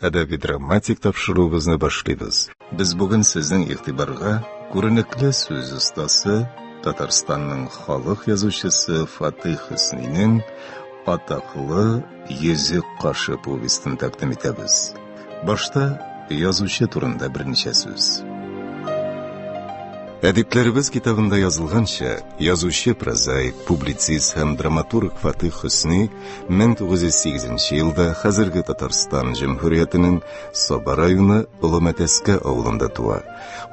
Әдәби-драматик тапшыруыбызны башлыйбыз. Без бүген сезнең игътибарга күренекле сүз остасы, Татарстанның халык язучысы Фатыйх Хөснинең атаклы Йөзек кашы повестен тәкъдим итәбез. Башта язучы турында берничә сүз. Әдипләребез китабында язылганча, язучы, прозаик, публицист һәм драматург Фатыйх Хөсни 1908 елда хәзерге Татарстан Җөмһүриятенең Саба районы Олы Мәтәскә авылында туа.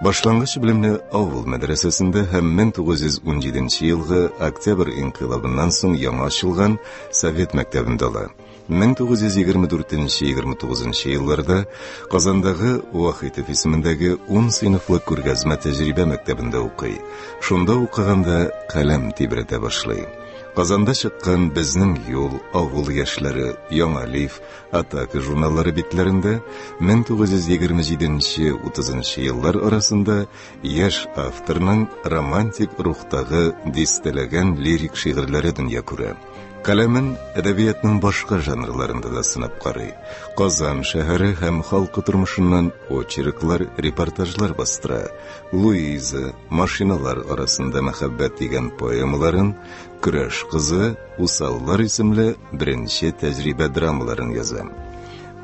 Башлангыч белемне авыл мәдрәсәсендә һәм 1917 елгы Октябрь инкыйлабыннан соң яңа ачылган Совет мәктәбендә ала. 1924-29 елларда Казандагы Вахитов исемендәге 10 сыйныфлы күргәзмә тәҗрибә мәктәбендә укый. Шунда укыганда каләм тибрәтә башлый. Казанда чыккан Безнең юл, Авыл яшьләре, Яңалиф, Атака журналлары битләрендә 1927-30 еллар арасында яшь авторның романтик рухтагы дистәләгән лирик шигырьләре дөнья күрә. Каләмен әдәбиятның башка жанрларында да сынап карый. Казан шәһәре һәм халкы тормышыннан очерклар, репортажлар бастыра. Луиза, Машиналар арасында мәхәббәт дигән поэмаларын, Көрәш кызы, Усаллар исемле беренче тәҗрибә драмаларын яза.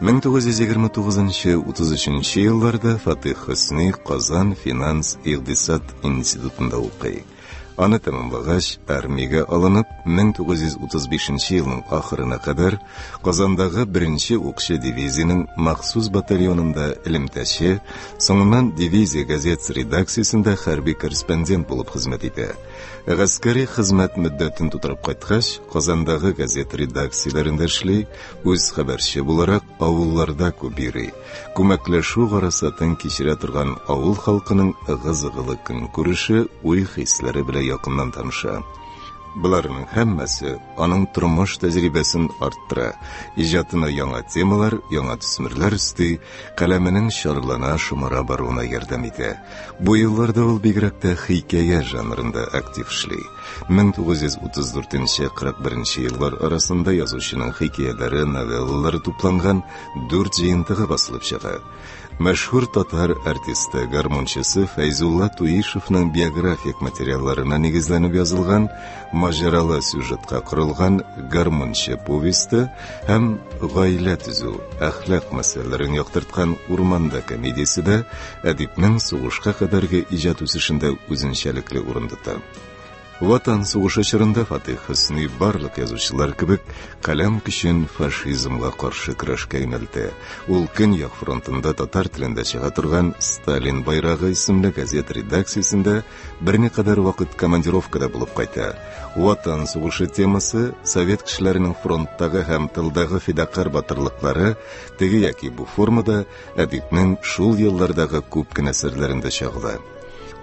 1929-33 елларда Фатих Хөсни Казан финанс-икътисад институтында укый. Аны тәмамлагач, армиягә алынып, 1935 елның ахырына кадәр Казандагы беренче укчы дивизиянең махсус батальонында элемтәче, соңыннан дивизия газетасы редакциясендә хәрби корреспондент булып хезмәт итә. Гаскәри хезмәт мөддәтен тутырып кайткач, Казандагы газета редакцияләрендә эшли, үз хәбәрче буларак авылларда күп йөри. Күмәкләшү гарасатын кичерә торган авыл халкының ыгы-зыгылы көнкүреше, уй-хисләре белән якыннан таныша. Боларның һәммәсе аның тормыш тәҗрибәсен арттыра, иҗатына яңа темалар, яңа төсмерләр өсти, каләменең чарлана, шомара баруына ярдәм итә. Бу елларда ул бигрәк тә хикәя жанрында актив эшли. 1934-41 еллар арасында язучының хикәяләре, новеллалары тупланган дүрт җыентыгы басылып чыга. Мәшһүр татар артисты, гармунчысы Фәйзулла Туишевның биографик материалларына нигезләнеп язылган маҗаралы сюжетка корылган Гармунчы повесте һәм гаилә төзү, әхлак мәсьәләләрен яктырткан Урманда комедиясе дә әдипнең сугышка кадәрге иҗат үсешендә үзенчәлекле урын тота. Ватан сугышы чорында Фатих Хөсни барлык язучылар кебек каләм көчен фашизмга каршы көрәшкә юнәлтә. Ул Көньяк фронтында татар телендә чыга торган Сталин байрагы исемле газета редакциясендә берникадәр вакыт командировкада булып кайта. Ватан сугышы темасы, совет кешеләренең фронттагы һәм тылдагы фидакарь батырлыклары теге яки бу формада әдипнең шул еллардагы күп кенә әсәрләрендә чагыла.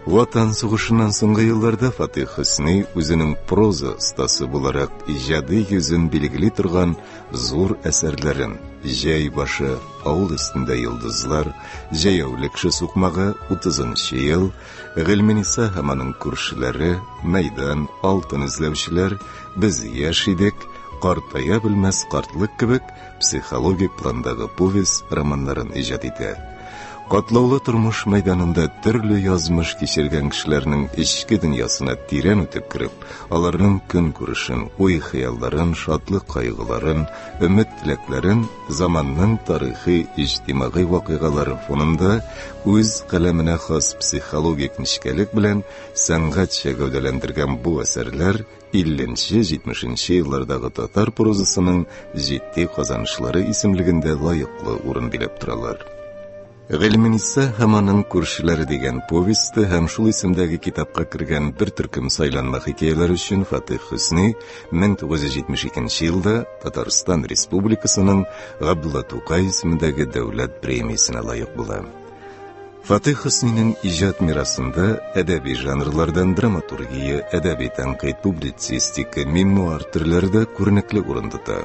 Ватан сугышыннан соңгы елларда Фатих Хөсни үзенең проза остасы буларак иҗади йөзен билгели торган зур әсәрләрен Җәй башы, Авыл өстендә йолдызлар, Җәяүле кеше сукмагы, 30 ел, Гыйльмениса һәм аның күршеләре, Мәйдан, Алтын эзләүчеләр, Без яшь идек, Картая белмәс картлык кебек психологик пландагы повесть, романнарын иҗат итә. Катлаулы тормыш мәйданында төрле язмыш кичергән кешеләрнең эчке дөньясына тирән үтеп кереп, аларның көнкүрешен, уй-хыялларын, шатлык-кайгыларын, өмет-теләкләрен заманның тарихи-иҗтимагый вакыйгалары фонында үз каләменә хас психологик нечкәлек белән сәнгатьчә гәүдәләндергән бу әсәрләр 50-70 еллардагы татар прозасының җитди казанышлары исемлегендә лаеклы урын биләп торалар. Гыйльмениса һәм аның күршеләре дигән повесте һәм шул исемдәге китапка кергән бер төркем сайланма хикәяләр өчен Фатих Хөсни 1972 елда Татарстан Республикасының Габдулла Тукай исемендәге дәүләт премиясенә лаек була. Фатих Хөснинең иҗат мирасында әдәби жанрлардан драматургия, әдәби тәнкыйть, публицистика, мемуар төрләре дә күренекле урын тота.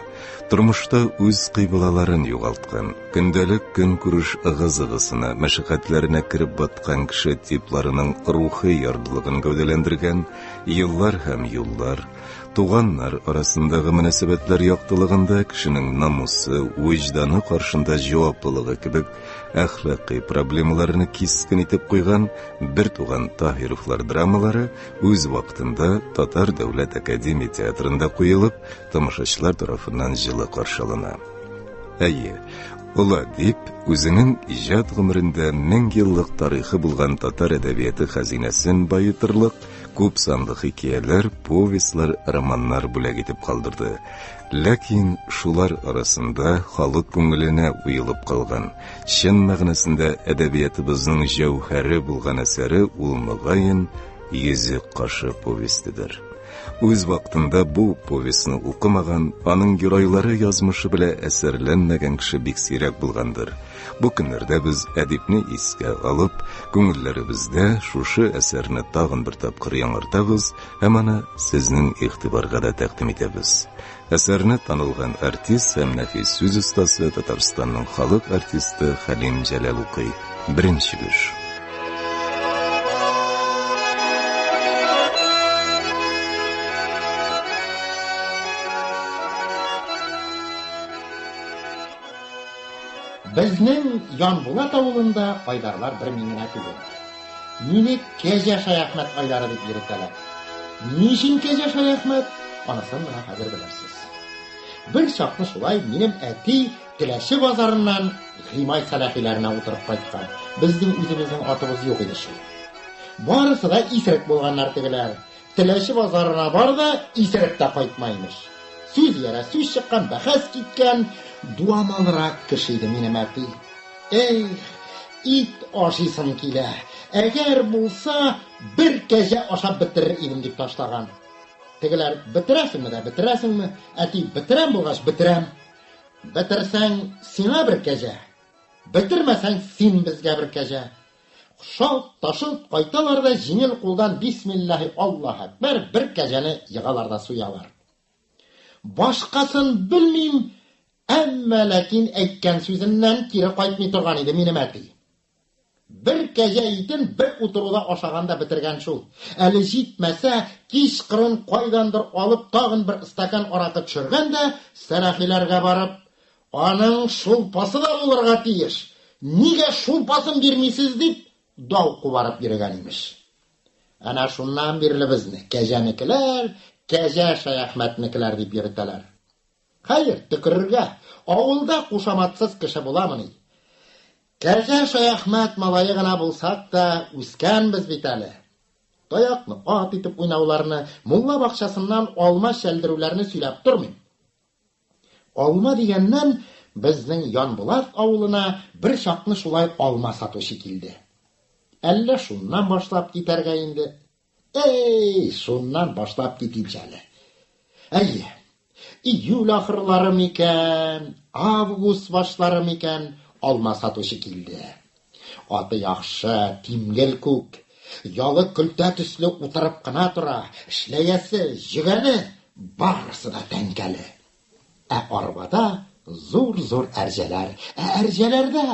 Тормышта үз кыйблаларын югалткан, көндәлек көнкүреш ыгы-зыгысына, мәшәкатьләренә кереп баткан кеше типларының рухи ярлылыгын гәүдәләндергән Еллар һәм юллар, Туганнар арасындагы мөнәсәбәтләр яктылыгында кешенең намусы, вөҗданы каршында җаваплылыгы кебек әхлакый проблемаларны кискен итеп куйган Бертуган Таһировлар драмалары үз вакытында Татар дәүләт академия театрында куелып, тамашачылар тарафыннан җылы каршылана. Әйе, олы әдип үзенең иҗат гомерендә 1000 еллык тарихы булган татар әдәбияты хәзинәсен баетырлык күп санлы хикәяләр, повестьлар, романнар бүләк итеп калдырды. Ләкин шулар арасында халык күңеленә уелып калган, чын мәгънәсендә әдәбиятыбызның җәүһәре булган әсәре ул мөгаен Йөзек кашы повестедыр. Үз вакытында бу повестьны укымаган, аның геройлары язмышы белән әсәрләнмәгән кеше бик сирәк булгандыр. Бу көннәрдә без әдипне искә алып, күңелләребездә шушы әсәрне тагын бер тапкыр яңартабыз һәм аны сезнең игътибарга да тәкъдим итәбез. Әсәрне танылган артист һәм нәфис сүз остасы Татарстанның халык артисты Хәлим Җәләл укый. Беренче өлеш. Безнең Янбулат авылында Айдарлар бер мин генә түгел. Мине Кәҗә Шаяхмәт Айдары дип йөретәләр. Ни өчен Кәҗә Шаяхмәт? Анысын менә хәзер белерсез. Бер чакны шулай минем әти Теләче базарыннан Гыймай Сәләхиләренә утырып кайткан. Безнең үзебезнең атыбыз юк иде шул. Барысы да исерек булганнар тегеләр. Теләче базарына бар да, исереп тә кайтма, имеш. Сүз иярә сүз чыккан, бәхәс киткән. Дуамалрак кеше иде минем әти. Эх, ит ашыйсым килә. Әгәр булса, бер кәҗә ашап бетерер идем, дип ташлаган. Тегеләр, бетерәсеңме дә бетерәсеңме? Әти, бетерәм булгач, бетерәм. Бетерсәң, сиңа бер кәҗә, бетермәсәң, син безгә бер кәҗә. Шалт та шолт кайталар да җиңел кулдан бисмиллаһи Аллаһ әкбәр бер кәҗәне егалар да суялар. Башкасын белмим, әмма ләкин әйткән сүзеннән кире кайтмый торган иде минем әти. Бер кәҗә итен бер утыруда ашаган да бетергән шул. Әле җитмәсә, кич кырын кайдандыр алып тагын бер стакан аракы төшергән дә, Сәләхиләргә барып, Аның шулпасы да булырга тиеш, нигә шулпасын бирмисез дип, дау кубарып йөрегән, имеш. Әнә шуннан бирле безне кәҗәнекеләр, кәҗә Шәяхмәтнекеләр дип йөретәләр. Хәер, төкерергә, авылда кушаматсыз кеше буламыни? Кәҗә Шәяхмәт малае гына булсак та, үскәнбез бит әле. Таякны ат итеп уйнауларны, мулла бакчасыннан алма чәлдерүләрне сөйләп тормыйм. Алма дигәннән, безнең Янбулат авылына бер чакны шулай алма сатучы килде. Әллә шуннан башлап китәргә инде? Эй, шуннан башлап китимче әле. Әйе, июль ахырлары микән, август башлары микән, алма сатучы килде. Аты яхшы, тимгел күк. Ялы көлтә төсле утырып кына тора, эшләясе, җөгәне, барысы да тәңкәле. Ә арбада зур-зур әрҗәләр, ә әрҗәләрдә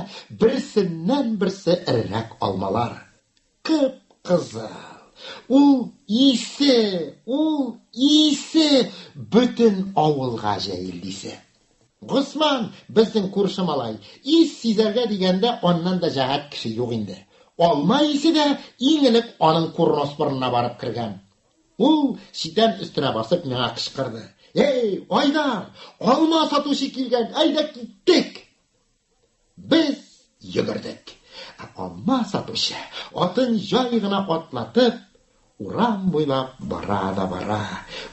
берсеннән-берсе эрерәк алмалар. Кып-кызыл. Ул исе, ул исе бөтен авылга җәелдисе. Госман, безнең күрше малай, ис сизәргә дигәндә аннан да җәһәт кеше юк инде. Алма исе дә иң элек аның курнос борынына барып кергән. Ул, читән өстенә басып, миңа кычкырды. Эй, Айдар, алма сатучы килгән, әйдә киттек! Без йөгердек. Ә алма сатучы, атын җай гына атлатып, урам буйлап бара да бара.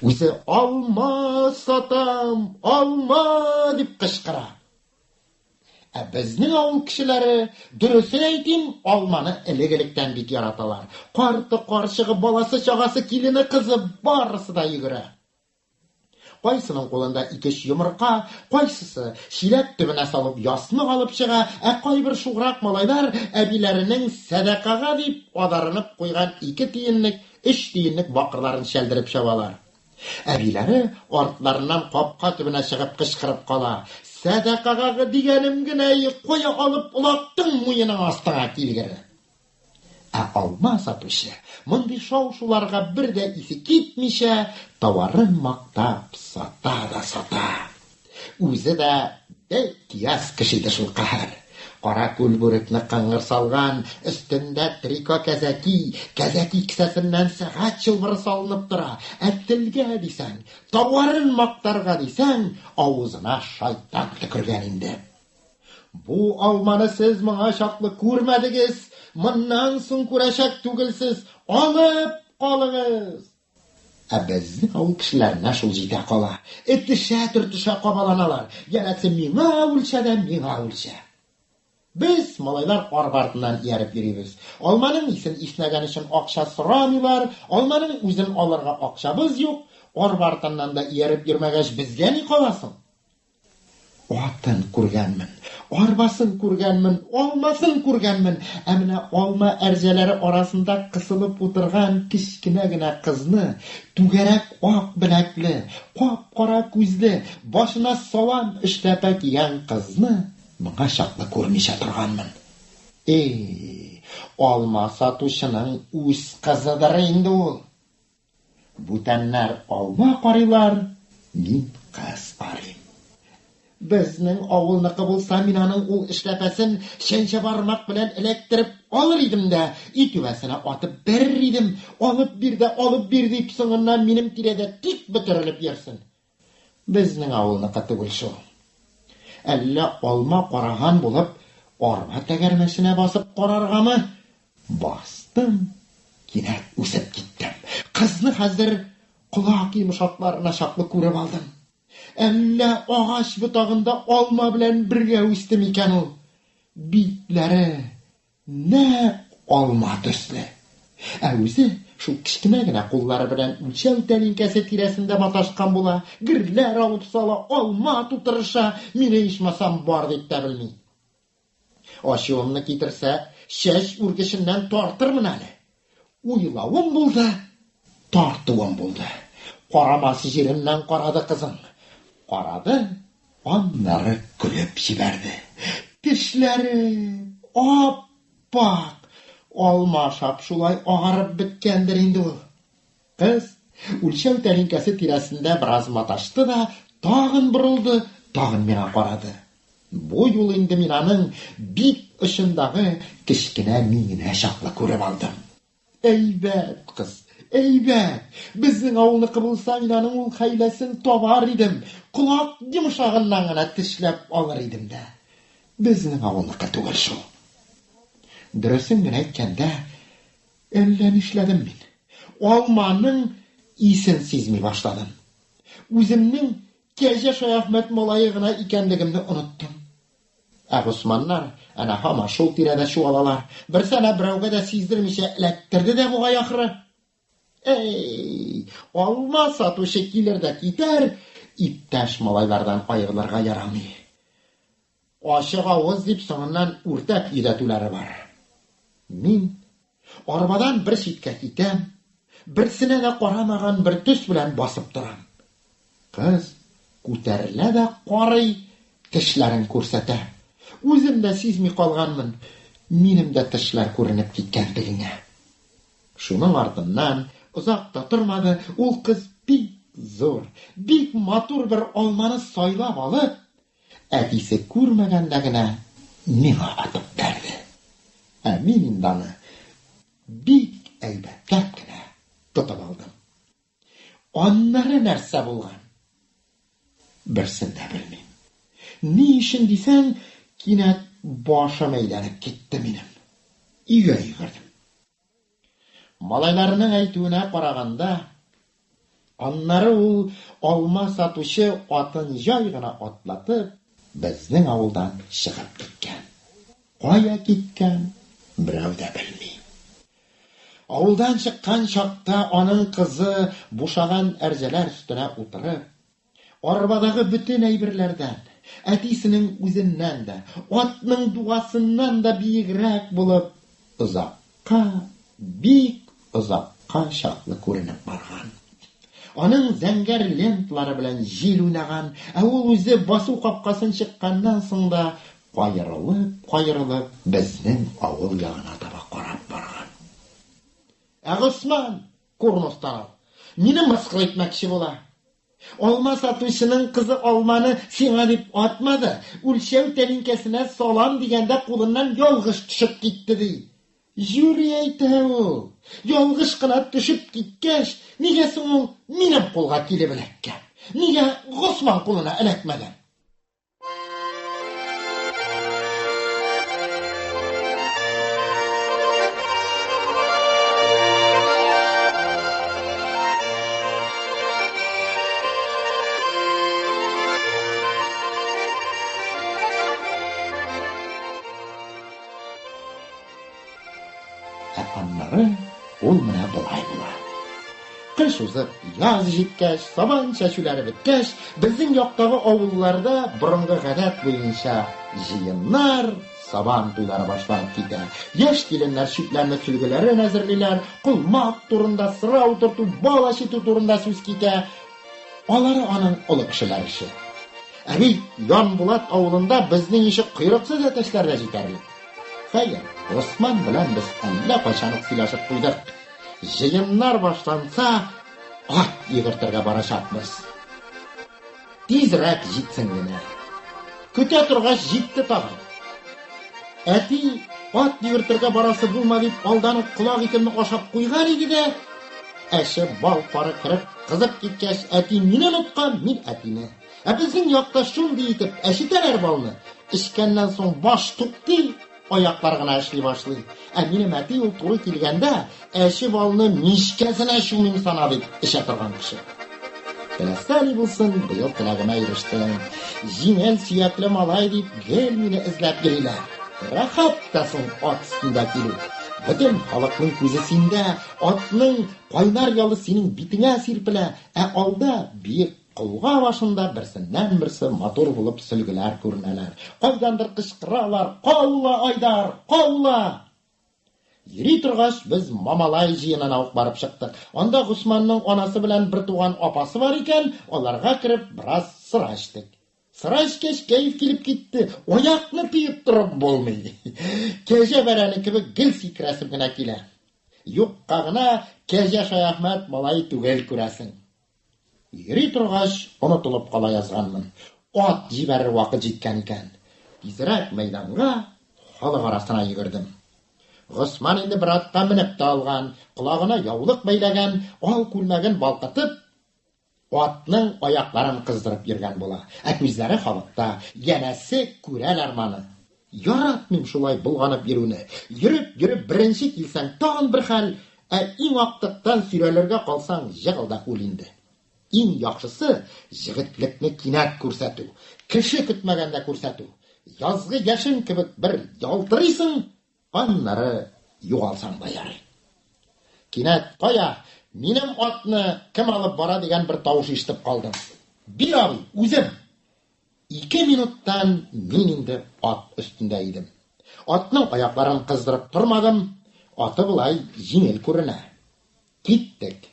Үзе алма сатам, алма дип кычкыра. Ә безнең авыл кешеләре, дөресен әйтим, алманы элек-электән бик яраталар. Карты, карчыгы, баласы, чагасы, килене, кызы барысы да йөгерә. Кайсының кулында ике-өч йомырка, кайсысы чиләк төбенә салып ясмык алып чыга, ә кайбер шуграк малайлар әбиләренең сәдакага дип адарынып куйган ике тиенлек, өч тиенлек бакырларын чәлдереп чабалар. Әбиләре артларыннан капка төбенә чыгып кычкырып кала, Сәдакага дигәнем генә, кая алып олактың муеның астыңа килгере! Ә алма сатучы, мондый шау-шуларга бер дә исе китмичә, товарын мактап сата да сата. Үзе дә бик көяз кеше иде шул каһәр. Каракүл бүрекне кыңгыр салган, өстендә трико кәзәки, кәзәки кесәсеннән сәгать чылбыры салынып тора. Ә телгә дисәң, товарын мактарга дисәң, авызына шайтан төкергән инде. Бу алманы сез моңа чаклы күрмәдегез, моннан соң күрәчәк түгелсез, алып калыгыз! Ә безнең авыл кешеләренә шул җитә кала. Этешә-төртешә кабаланалар. Янәсе миңа үлчә дә миңа үлчә. Без, малайлар, арба артыннан ияреп йөрибез. Алманың исен иснәгән өчен акча сорамыйлар, алманың үзен алырга акчабыз юк. Арба артыннан да ияреп йөрмәгәч, безгә ни кала соң? Атын күргәнмен, арбасын күргәнмен, алмасын күргәнмен, ә менә алма әрҗәләре арасында кысылып утырган кечкенә генә кызны, түгәрәк ак беләкле, кап-кара күзле, башына салам эшләпә кигән кызны моңа чаклы күрмичә торганмын. И, алма сатучының үз кызыдыр инде ул! Бүтәннәр алма карыйлар, мин кыз карыйм. Безнең авылныкы булса, мин аның ул эшләпәсен чәнчә бармак белән эләктереп алыр идем дә, өй түбәсенә атып бәрер идем, алып бир дә алып бир дип, соңыннан минем тирәдә тик бөтерелеп йөрсен. Безнең авылныкы түгел шул. Әллә алма караган булып, арба тәгәрмәченә басып караргамы? Бастым, кинәт үсеп киттем. Кызны хәзер колак йомшакларына чаклы күреп алдым. Әллә агач ботагында алма белән бергә үсте микән ул? Битләре нәкъ алма төсле. Ә үзе шул кечкенә генә куллары белән үлчәү тәлинкәсе тирәсендә маташкан була, герләр алып сала, алма тутырыша, мине ичмасам бар дип тә белми. Ачуымны китерсә, чәч үргеченнән тартырмын әле. Уйлавым булды, тартуым булды. Карамас җиреннән карады кызың. Карады, аннары көлеп җибәрде. Тешләре ап-ак, алма ашап шулай агарып беткәндер инде ул. Кыз үлчәү тәлинкәсе тирәсендә бераз маташты да, тагын борылды, тагын миңа карады. Бу юлы инде мин аның бит очындагы кечкенә миңенә чаклы күреп алдым. Әйбәт кыз, әйбәт! Безнең авылныкы булса, мин аның ул хәйләсен табар идем, колак йомшагыннан гына тешләп алыр идем дә. Безнең авылныкы түгел шул. Дөресен генә әйткәндә, әллә нишләдем мин. Алманың исен сизми башладым. Үземнең Кәҗә Шәяхмәт малае гына икәнлегемне оныттым. Ә Госманнар әнә һаман шул тирәдә чуалалар. Берсе әнә берәүгә дә сиздермичә эләктерде дә бугай ахры. Әй, алма сатучы килер дә китәр, иптәш малайлардан аерылырга ярамый. Ачык авыз дип соңыннан үртәп йөдәтүләре бар. Мин арбадан бер читкә китәм, берсенә дә карамаган бер төс белән басып торам. Кыз күтәрелә дә карый, тешләрен күрсәтә. Үзем дә сизми калганмын, минем дә тешләр күренеп киткән тегеңә. Шуның артыннан озак та тормады, ул кыз бик зур, бик матур бер алманы сайлап алып, Әтисе күрмәгәндә генә миңа атып бәрде. Ә мин инде аны бик әйбәтләп кенә тотып алдым. Аннары нәрсә булган? Берсен дә белмим. Ни өчен дисәң, кинәт башым әйләнеп китте минем. Өйгә йөгердем. Малайларының әйтүенә караганда, аннары ул алма сатучы атын җай гына атлатып, безнең авылдан чыгып киткән. Кая киткән, берәү дә белми. Авылдан чыккан чакта аның кызы бушаган әрҗәләр өстенә утырып, Арбадагы бөтен әйберләрдән, әтисенең үзеннән дә, атның дугасыннан да биегрәк булып, озакка, бик озакка чаклы күренеп барган. Аның зәңгәр ленталары белән җил уйнаган, ә ул үзе басу капкасын чыкканнан соң да каерылып-каерылып безнең авыл ягына таба карап барган. Ә Госман, курнос танау, мине мыскыл итмәкче була. Алма сатучының кызы алманы сиңа дип атмады, үлчәү тәлинкәсенә салам дигәндә кулыннан ялгыш төшеп китте, ди. Җүри әйтә ул. Ялгыш кына төшеп киткәч, нигә соң ул минем кулга килеп эләккән? Нигә Госман кулына эләкмәгән? Ә аннары ул менә болай була. Кыш узып, яз җиткәч, сабан чәчүләре беткәч, безнең яктагы авылларда борынгы гадәт буенча җыеннар, сабан туйлары башланып китә. Яшь киленнәр чүпләмле сөлгеләрен әзерлиләр, колмак турында, сыра утырту, бал әчетү турында сүз китә. Алары аның олы кешеләр эше. Ә бит Янбулат авылында безнең ише койрыксыз әтәчләр дә җитәрлек. Хәер, Госман белән без әллә кайчан ук сөйләшеп куйдык. Җыеннар башланса, ат йөгертергә барачакбыз. Тизрәк җитсен генә. Көтә торгач җитте тагын. Әти ат йөгертергә барасы булма дип алдан ук колак итемне ашап куйган иде дә, әче бал пары кереп кызып киткәч, әти мине оныткан, мин әтине. Ә безнең якта шундый итеп әчетәләр балны, эчкәннән соң баш туктый, аяклар гына эшли башлый. Ә минем әти ул туры килгәндә, әче балны мичкәсенә чумыйм сана дип эчә торган кеше. Теләсә ни булсын, быел теләгемә ирештем. Җиңел сөякле малай дип гел мине эзләп йөриләр. Рәхәт тә соң ат өстендә килү. Бөтен халыкның күзе синдә, атның кайнар ялы синең битеңә сирпелә, ә алда биек Колга башында берсеннән-берсе матур булып сөлгеләр күренәләр. Кайдандыр кычкыралар, Каула, Айдар, каула! Йөри торгач, без Мамалай җыенына ук барып чыктык. Анда Госманның анасы белән бертуган апасы бар икән, аларга кереп, бераз сыра эчтек. Сыра эчкәч, кәеф килеп китте, аякны тыеп торып булмый. Кәҗә бәрәне кебек гел сикерәсем генә килә. Юкка гына Кәҗә Шаяхмәт малай түгел, күрәсең. Йөри торгач, онытылып кала язганмын. Ат җибәрер вакыт җиткән икән. Тизрәк мәйданга, халык арасына йөгердем. Госман инде бер атка менеп тә алган, колагына яулык бәйләгән, ал күлмәген балкытып, атның аякларын кыздырып йөргән була. Ә күзләре халыкта, янәсе, күрәләр моны. Яратмыйм шулай болганып йөрүне. Йөреп-йөреп беренче килсәң тагын бер хәл, ә иң актыктан сөйрәлергә калсаң, җыгыл да үл инде. Иң яхшысы, җегетлекне кинәт күрсәтү, кеше көтмәгәндә күрсәтү. Язгы яшен кебек бер ялтырыйсың, аннары югалсаң да ярый. Кинәт, Кая, минем атны кем алып бара дигән бер тавыш ишетеп калдым. Бир, абый, үзем! Ике минуттан мин инде ат өстендә идем. Атның аякларын кыздырып тормадым, аты болай җиңел күренә. Киттек.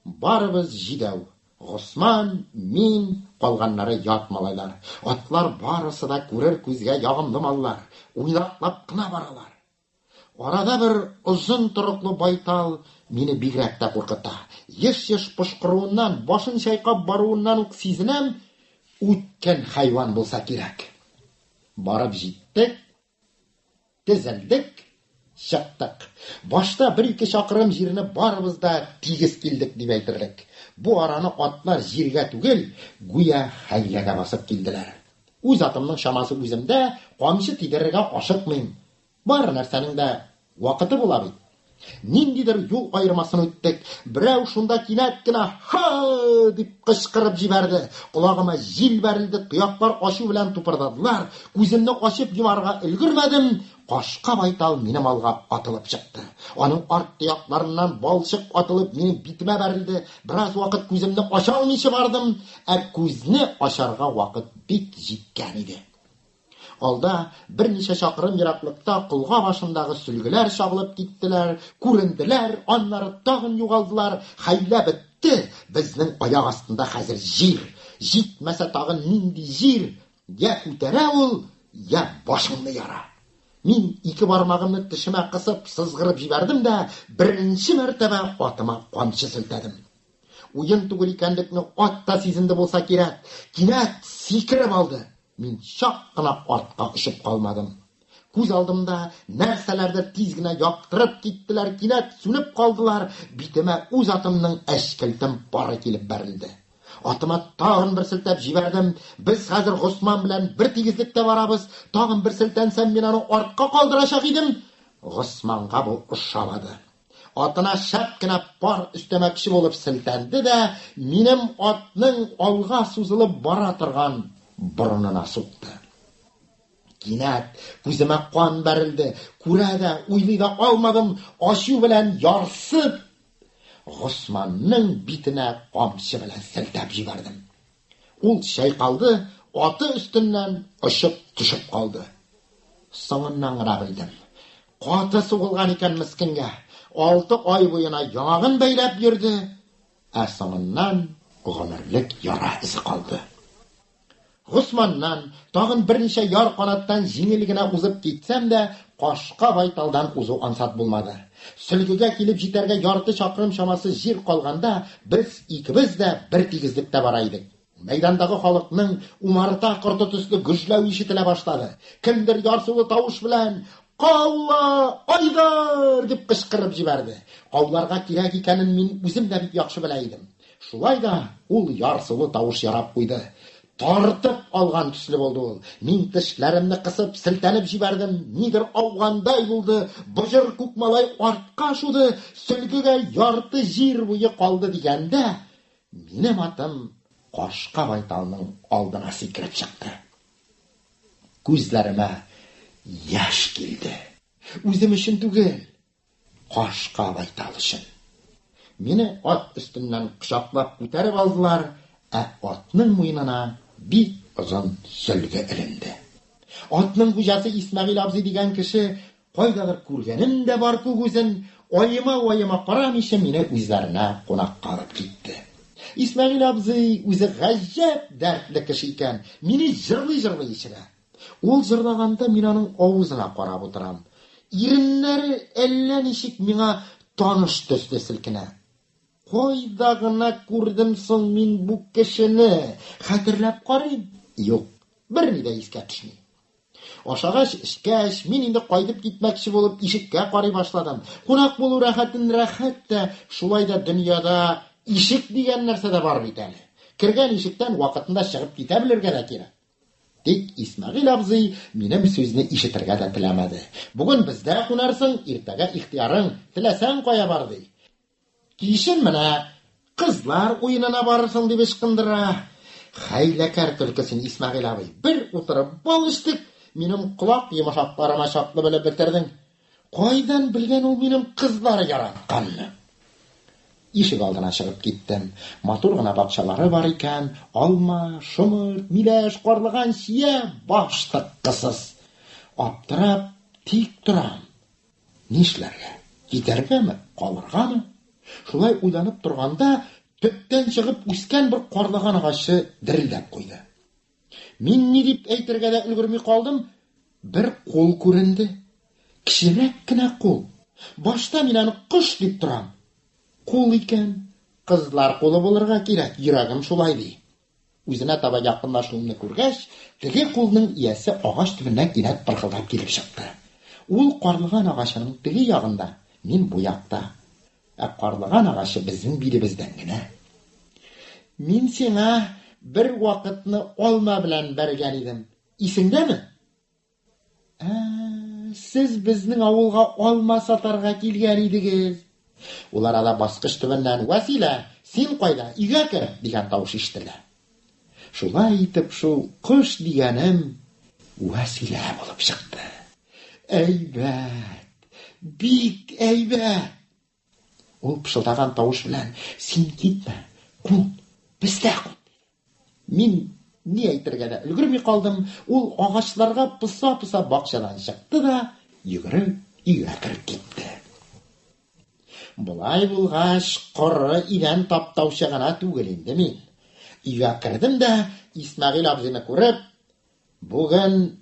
Барыбыз җидәү. Госман, мин, калганнары ят малайлар. Атлар барысы да күрер күзгә ягымлы маллар, уйнаклап кына баралар. Арада бер озын торыклы байтал мине бигрәк тә куркыта. Еш-еш пошкыруыннан, башын чайкап баруыннан ук сизенәм, үткен хайван булса кирәк. Барып җиттек, тезелдек, чыктык. Башта бер-ике чакрым җирне барыбыз да тигез килдек дип әйтерлек. Бу араны атлар җиргә түгел, гүя хәйләгә басып килделәр. Үз атымның чамасы үземдә, камчы тидерергә ашыкмыйм. Бар нәрсәнең дә вакыты була бит. Ниндидер юл аермасын үттек. Берәү шунда кинәт кенә Ха! дип кычкырып җибәрде. Колагыма җил бәрелде, тояклар ачу белән тупырдадылар. Күземне ачып йомарга өлгермәдем, кашка байтал минем алга атылып чыкты. Аның арт тоякларыннан балчык атылып минем битемә бәрелде. Бераз вакыт күземне ача алмыйча бардым, ә күзне ачарга вакыт бик җиткән иде. Алда, берничә чакрым ераклыкта колга башындагы сөлгеләр чагылып киттеләр, күренделәр, аннары тагын югалдылар. Хәйлә бетте, безнең аяк астында хәзер җир. Җитмәсә тагын нинди җир, йә күтәрә ул, йә башыңны яра. Мин ике бармагымны тешемә кысып сызгырып җибәрдем дә беренче мәртәбә атыма камчы селтәдем. Уен түгел икәнлекне ат та сизенде булса кирәк, кинәт сикереп алды. Мин чак кына артка очып калмадым. Күз алдымда нәрсәләрдер тиз генә яктырып киттеләр, кинәт сүнеп калдылар, битемә үз атымның әчкелтем пары килеп бәрелде. Атыма тагын бер селтәп җибәрдем. Без хәзер Госман белән бер тигезлектә барабыз. Тагын бер селтәнсәм, мин аны артка калдырачак идем. Госманга бу ошамады. Атына шәп кенә пар өстәмәкче булып селтәнде дә, минем атның алга сузылып бара торган борынына сукты. Кинәт күземә кан бәрелде. Күрә дә, уйлый да алмадым, ачу белән ярсып, Госманның битенә камчы белән селтәп җибәрдем. Ул чайкалды, аты өстеннән очып төшеп калды. Соңыннан гына белдем. Каты сугылган икән мескенгә. Алты ай буена яңагын бәйләп йөрде, ә соңыннан гомерлек яра эзе калды. Госманнан, тагын берничә яр канаттан җиңел генә узып китсәм дә, Кашка байталдан узу ансат булмады. Сөлгегә килеп җитәргә ярты чакрым чамасы җир калганда, без икебез дә бер тигезлектә бара идек. Мәйдандагы халыкның умарта корты төсле гөжләве ишетелә башлады. Кемдер ярсулы тавыш белән Каула! Айдар! дип кычкырып җибәрде. Кауларга кирәк икәнен мин үзем дә бик яхшы белә идем. Шулай да ул ярсулы тавыш ярап куйды. Тартып алган төсле булды ул. Мин тешләремне кысып, селтәнеп җибәрдем. Нидер аугандай булды. Боҗыр күк малай артка шуды. Сөлгегә ярты җир буе калды дигәндә, минем атым кашка байталның алдына сикереп чыкты. Күзләремә яшь килде. Үзем өчен түгел, Кашка байтал өчен. Мине ат өстеннән кочаклап күтәреп алдылар, ә атның муенына бик озын сөлге эленде. Атның хуҗасы Исмәгыйль абзый дигән кеше, кайдадыр күргәнем дә бар күк үзен, аема-ваема карамыйча мине үзләренә кунакка алып китте. Исмәгыйль абзый үзе гаҗәп дәртле кеше икән, мине җырлый-җырлый эчерә. Ул җырлаганда мин аның авызына карап утырам. Иреннәре әллә ничек миңа таныш төсле селкенә. Кайда гына күрдем соң мин бу кешене? Хәтерләп карыйм. Юк, берни дә искә төшми. Ашагач, эчкәч, мин инде кайтып китмәкче булып ишеккә карый башладым. Кунак булу рәхәтен рәхәт тә, шулай да дөньяда ишек дигән нәрсә дә бар бит әле. Кергән ишектән вакытында чыгып китә белергә дә кирәк. Тик Исмәгыйль абзый минем сүзне ишетергә дә теләмәде. Бүген бездә кунарсың, иртәгә ихтыярың, теләсәң кая бар, ди. Кичен менә кызлар уенына барырсың, дип ычкындыра. Хәйләкәр төлке син, Исмәгыйль абый. Бер утырып бал эчтек, минем колак йомшакларыма чаклы белеп бетердең. Кайдан белгән ул минем кызлар яратканны? Ишек алдына чыгып киттем. Матур гына бакчалары бар икән. Алма, шомырт, миләш, карлыган, чия, баш тыккысыз. Аптырап тик торам. Нишләргә? Китәргәме, калыргамы? Шулай уйланып торганда, төптән чыгып үскән бер карлыган агачы дерелдәп куйды. Мин ни дип әйтергә дә өлгерми калдым, бер кул күренде. Кечерәк кенә кул. Башта мин аны кош дип торам. Кул икән. Кызлар кулы булырга кирәк, йөрәгем шулай ди. Үзенә таба якынлашуымны күргәч, теге кулның иясе агач төбеннән кинәт пырхылдап килеп чыкты. Ул карлыган агачының теге ягында, мин бу якта. Ә карлыган агачы безнең билебездән генә. Мин сиңа бер вакытны алма белән бәргән идем. Исеңдәме? Ә, сез безнең авылга алма сатарга килгән идегез. Ул арада баскыч төбеннән Вәсилә, син кайда? Өйгә кер! дигән тавыш ишетелә. Шулай итеп шул кош дигәнем Вәсилә булып чыкты. Әйбәт! Бик әйбәт! Ул пышылдаган тавыш белән, Син китмә, кун, бездә кун, диде. Мин ни әйтергә дә өлгерми калдым, ул агачларга поса-поса бакчадан чыкты да, йөгереп өйгә кереп китте. Болай булгач, коры идән таптаучы гына түгел инде мин. Өйгә кердем дә, Исмәгыйль абзыйны күреп, Бүген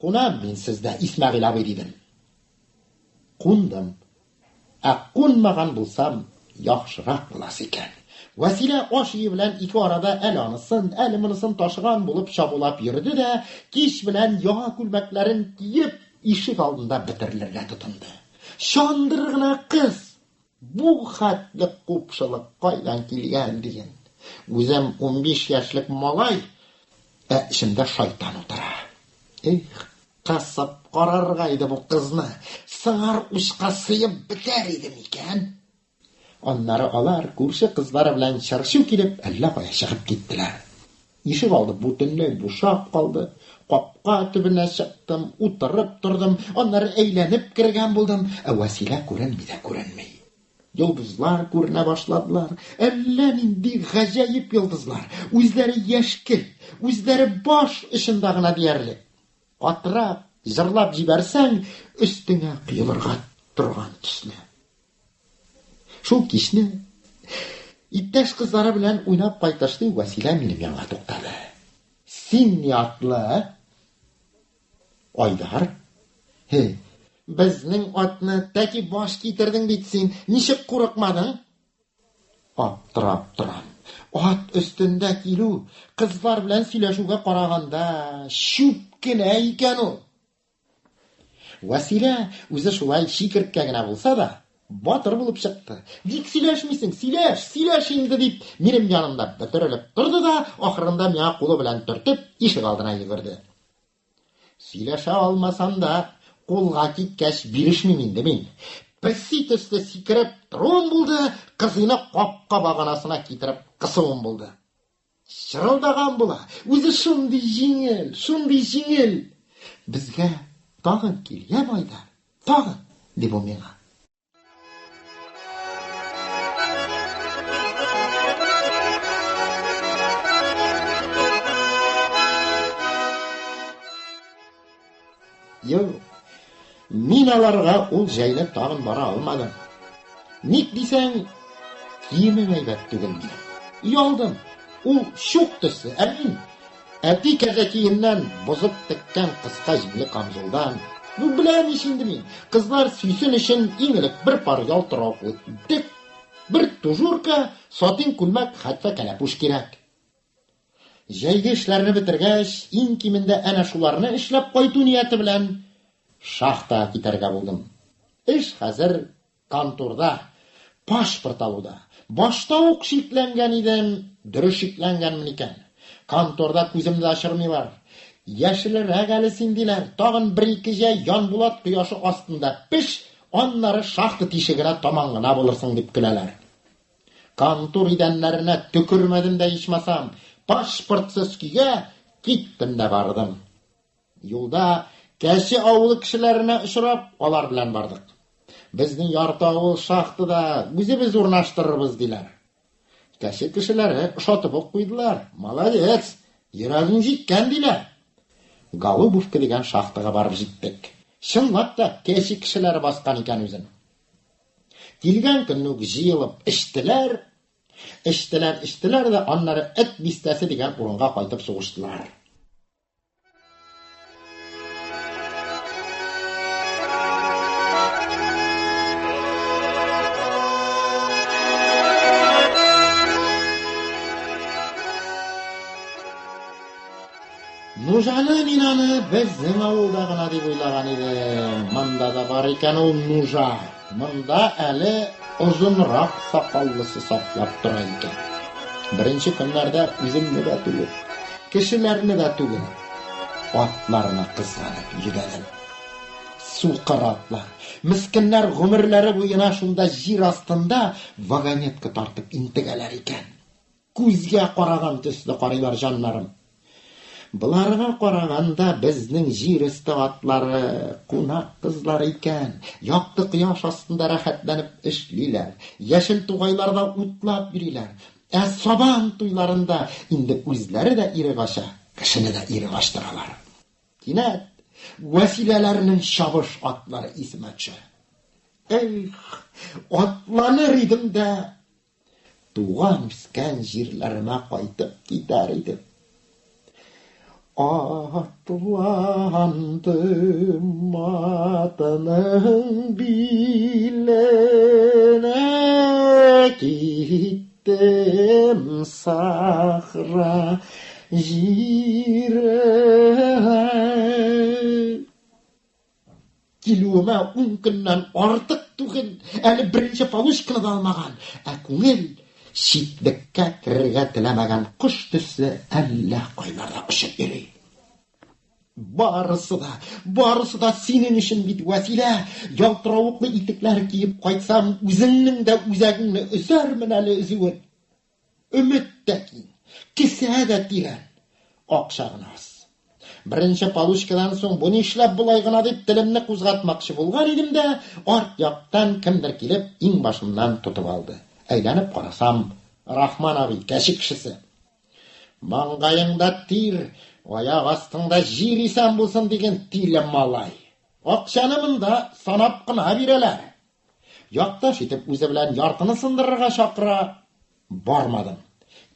Кунам мин сездә, Исмәгыйль абый, дидем. Кундым. Ә кунмаган булсам, яхшырак буласы икән. Вәсилә аш өе белән ике арада әле анысын, әле монысын ташыган булып чабулап йөрде дә, кич белән яңа күлмәкләрен киеп, ишек алдында бөтерелергә тотынды. Чандыр гына кыз! Бу хәтле купшылык кайдан килгән диген. Үзем 15 яшьлек малай, ә эчемдә шайтан утыра. Эх, кысып карарга иде бу кызны, сыңар учка сыеп бетәр иде микән? Аннары алар күрше кызлары белән чыр-чу килеп әллә кая чыгып киттеләр. Ишек алды бөтенләй бушап калды. Капка төбенә чыктым, утырып тордым, аннары әйләнеп кергән булдым, ә Вәсилә күренми дә күренми. Йолдызлар күренә башладылар. Әллә нинди гаҗәеп йолдызлар. Үзләре яшькелт, үзләре баш очында гына диярлек. Катырак җырлап җибәрсәң, өстеңә коелырга торган төсле. Шул кичне иптәш кызлары белән уйнап кайтышлый Вәсилә минем янга туктады. Син ни атлы? Айдар. Һе, безнең атны тәки баш китердең бит син, ничек курыкмадың? Аптырап торам. Ат өстендә килү, кызлар белән сөйләшүгә караганда, чүп кенә икән ул. Вәсилә үзе шулай чикерткә генә булса да, батыр булып чыкты. Ник сөйләшмисең, сөйләш, сөйләш инде, дип, минем янымда бөтерелеп торды да, ахырында миңа кулы белән төртеп, ишек алдына йөгерде. Сөйләшә алмасам да, кулга киткәч бирешмим инде мин. Песи төсле сикереп торуым булды, кызыйны капка баганасына китереп кысуым булды. Чырылдаган була. Үзе шундый җиңел, шундый җиңел. Безгә тагын кил, яме, Айдар, тагын, ди бу миңа. Юк, мин аларга ул җәйне тагын бара алмадым. Ник дисәң, киемем әйбәт түгел минем. Оялдым. Ул чук төсле, ә мин әти кәзәкиеннән бозып теккән кыска җиңле камзулдан. Ну, беләм ич инде мин, кызлар сөйсен өчен иң элек бер пар ялтыравыклы итек, бер тужурка, сатин күлмәк, хәтфә кәләпүш кирәк. Җәйге эшләрне бетергәч, иң кимендә әнә шуларны эшләп кайту нияте белән шахтага китәргә булдым. Эш хәзер конторда, пашпорт алуда. Башта ук шикләнгән идем, дөрес шикләнгәнмен икән. Конторда күземне дә ачырмыйлар. Яшелрәк әле син, диләр. Тагын бер-ике җәй Янбулат кояшы астында пеш, аннары шахта тишегенә таман гына булырсың, дип көләләр. Контор идәннәренә төкермәдем дә ичмасам, пашпортсыз көйгә киттем дә бардым. Юлда Кәче авылы кешеләренә очрап, алар белән бардык. Безнең ярты авыл шахтада, үзебез урнаштырырбыз, диләр. Кәче кешеләре ошатып ук куйдылар. Молодец, йөрәгең җиткән, диләр. Голубовка дигән шахтага барып җиттек. Чынлап та Кәче кешеләре баскан икән үзен. Килгән көнне үк җыелып эчтеләр, эчтеләр, эчтеләр дә аннары Эт бистәсе дигән урынга кайтып сугыштылар. Нужаны мин аны безнең авылда гына дип уйлаган идем. Монда да бар икән ул нужа. Монда әле озынрак сакаллысы саклап тора икән. Беренче көннәрдә үземне дә түгел, кешеләрне дә түгел, атларны кызганып йөдәдем. Сукыр атлар, мескеннәр гомерләре буена шунда җир астында вагонетка тартып интегәләр икән. Күзгә караган төсле карыйлар җаннарым. Боларга караганда безнең җир өсте атлары кунак кызлары икән. Якты кояш астында рәхәтләнеп эшлиләр, яшел тугайларда утлап йөриләр. Ә сабан туйларында инде үзләре дә ирек ача, кешене дә ирек ачтыралар. Кинәт Вәсиләләрнең чабыш атлары исемә төшә. Эх, атланыр идем дә, Туган-үскән җирләремә кайтып китәр идем. Атландым атның биленә, киттем сахра җиренә. Килүемә ун көннән артык түгел, әле беренче получканы да алмаган, ә күңел читлеккә керергә теләмәгән кош төсле әллә кайларда очып йөри. Барысы да, барысы да синең өчен бит, Вәсилә! Ялтыравыклы итекләр киеп кайтсам, үзеңнең дә үзәгеңне өзәрмен әле өзүен. Өмет тә киң, кесә дә тирән, акча гына аз. Беренче получкадан соң бу нишләп болай гына дип телемне кузгатмакчы булган идем дә, арт яктан кемдер килеп иңбашымнан тотып алды. Әйләнеп карасам, Рахман абый, Кәче кешесе. Маңгаеңда тир, аяк астыңда җир исән булсын диген, тиле малай. Акчаны монда санап кына бирәләр. Якташ итеп үзе белән яртыны сындырырга чакыра. Бармадым.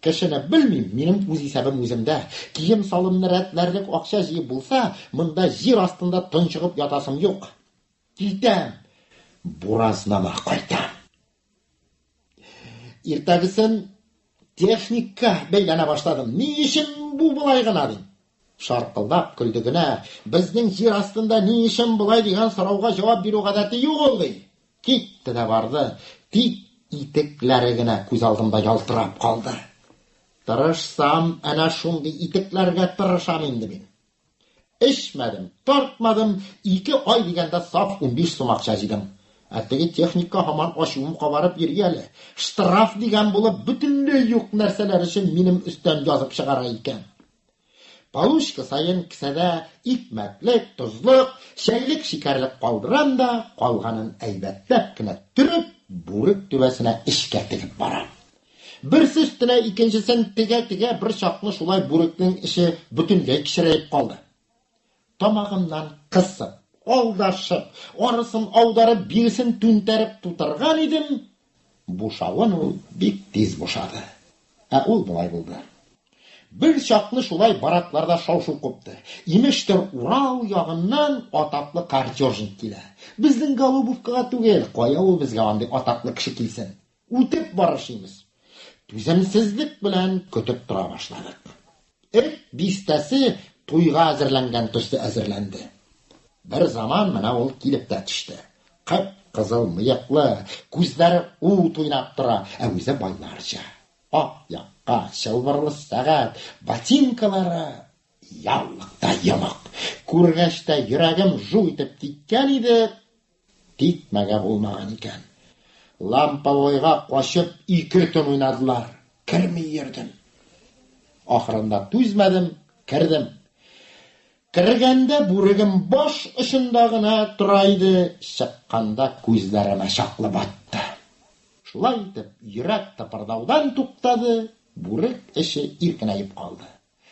Кешене белмим, минем үз исәбем үземдә. Кием-салымны рәтләрлек акча җыеп булса, монда җир астында тончыгып ятасым юк. Китәм! Буразнама кайтам. Иртәгесен техникка бәйләнә башладым. Ни өчен бу болай гына дим. Шаркылдап көлде генә. Безнең җир астында ни өчен болай дигән сорауга җавап бирү гадәте юк ул, ди. Китте дә барды. Тик итекләре генә күз алдымда ялтырап калды. Тырышсам, әнә шундый итекләргә тырышам инде мин. Эчмәдем, тартмадым, ике ай дигәндә саф 15 сум акча җыйдым. Ә теге техникка һаман ачуым кабарып йөри әле. Штраф дигән булып, бөтенләй юк нәрсәләр өчен минем өстән язып чыгара икән. Получка саен кесәдә икмәклек, тозлык, чәйлек-шикәрлек калдырам да, калганын әйбәтләп кенә төреп, бүрек түбәсенә эчкә тегеп барам. Берсе өстенә икенчесен тегә-тегә бер чакны шулай бүрекнең эче бөтенләй кечерәеп калды. Тамагымнан кысып, алдашып, арысын аударып, биресен түнтәреп тутырган идем, бушавын ул бик тиз бушады. Ә ул болай булды. Бер чакны шулай баракларда шау-шу купты. Имештер, Урал ягыннан атаклы картежник килә. Безнең Голубовкага түгел, кая ул безгә андый атаклы кеше килсен. Үтеп барыш имеш. Түземсезлек белән көтеп тора башладык. Эт бистәсе туйга әзерләнгән төсле әзерләнде. Бер заман менә ул килеп тә төште. Кып-кызыл мыеклы, күзләре ут уйнап тора, ә үзе байларча. Ак якка, чылбырлы сәгать, ботинкалары яллык та йомык. Күргәч тә йөрәгем жу итеп киткән иде, Тикмәгә булмаган икән. Ламповойга качып ике төн уйнадылар. Керми йөрдем. Ахырында түзмәдем, кердем. Кергәндә бүрегем баш очында гына тора иде, чыкканда күзләремә чаклы батты. Шулай итеп, йөрәк тыпырдаудан туктады, бүрек эче иркенәеп калды.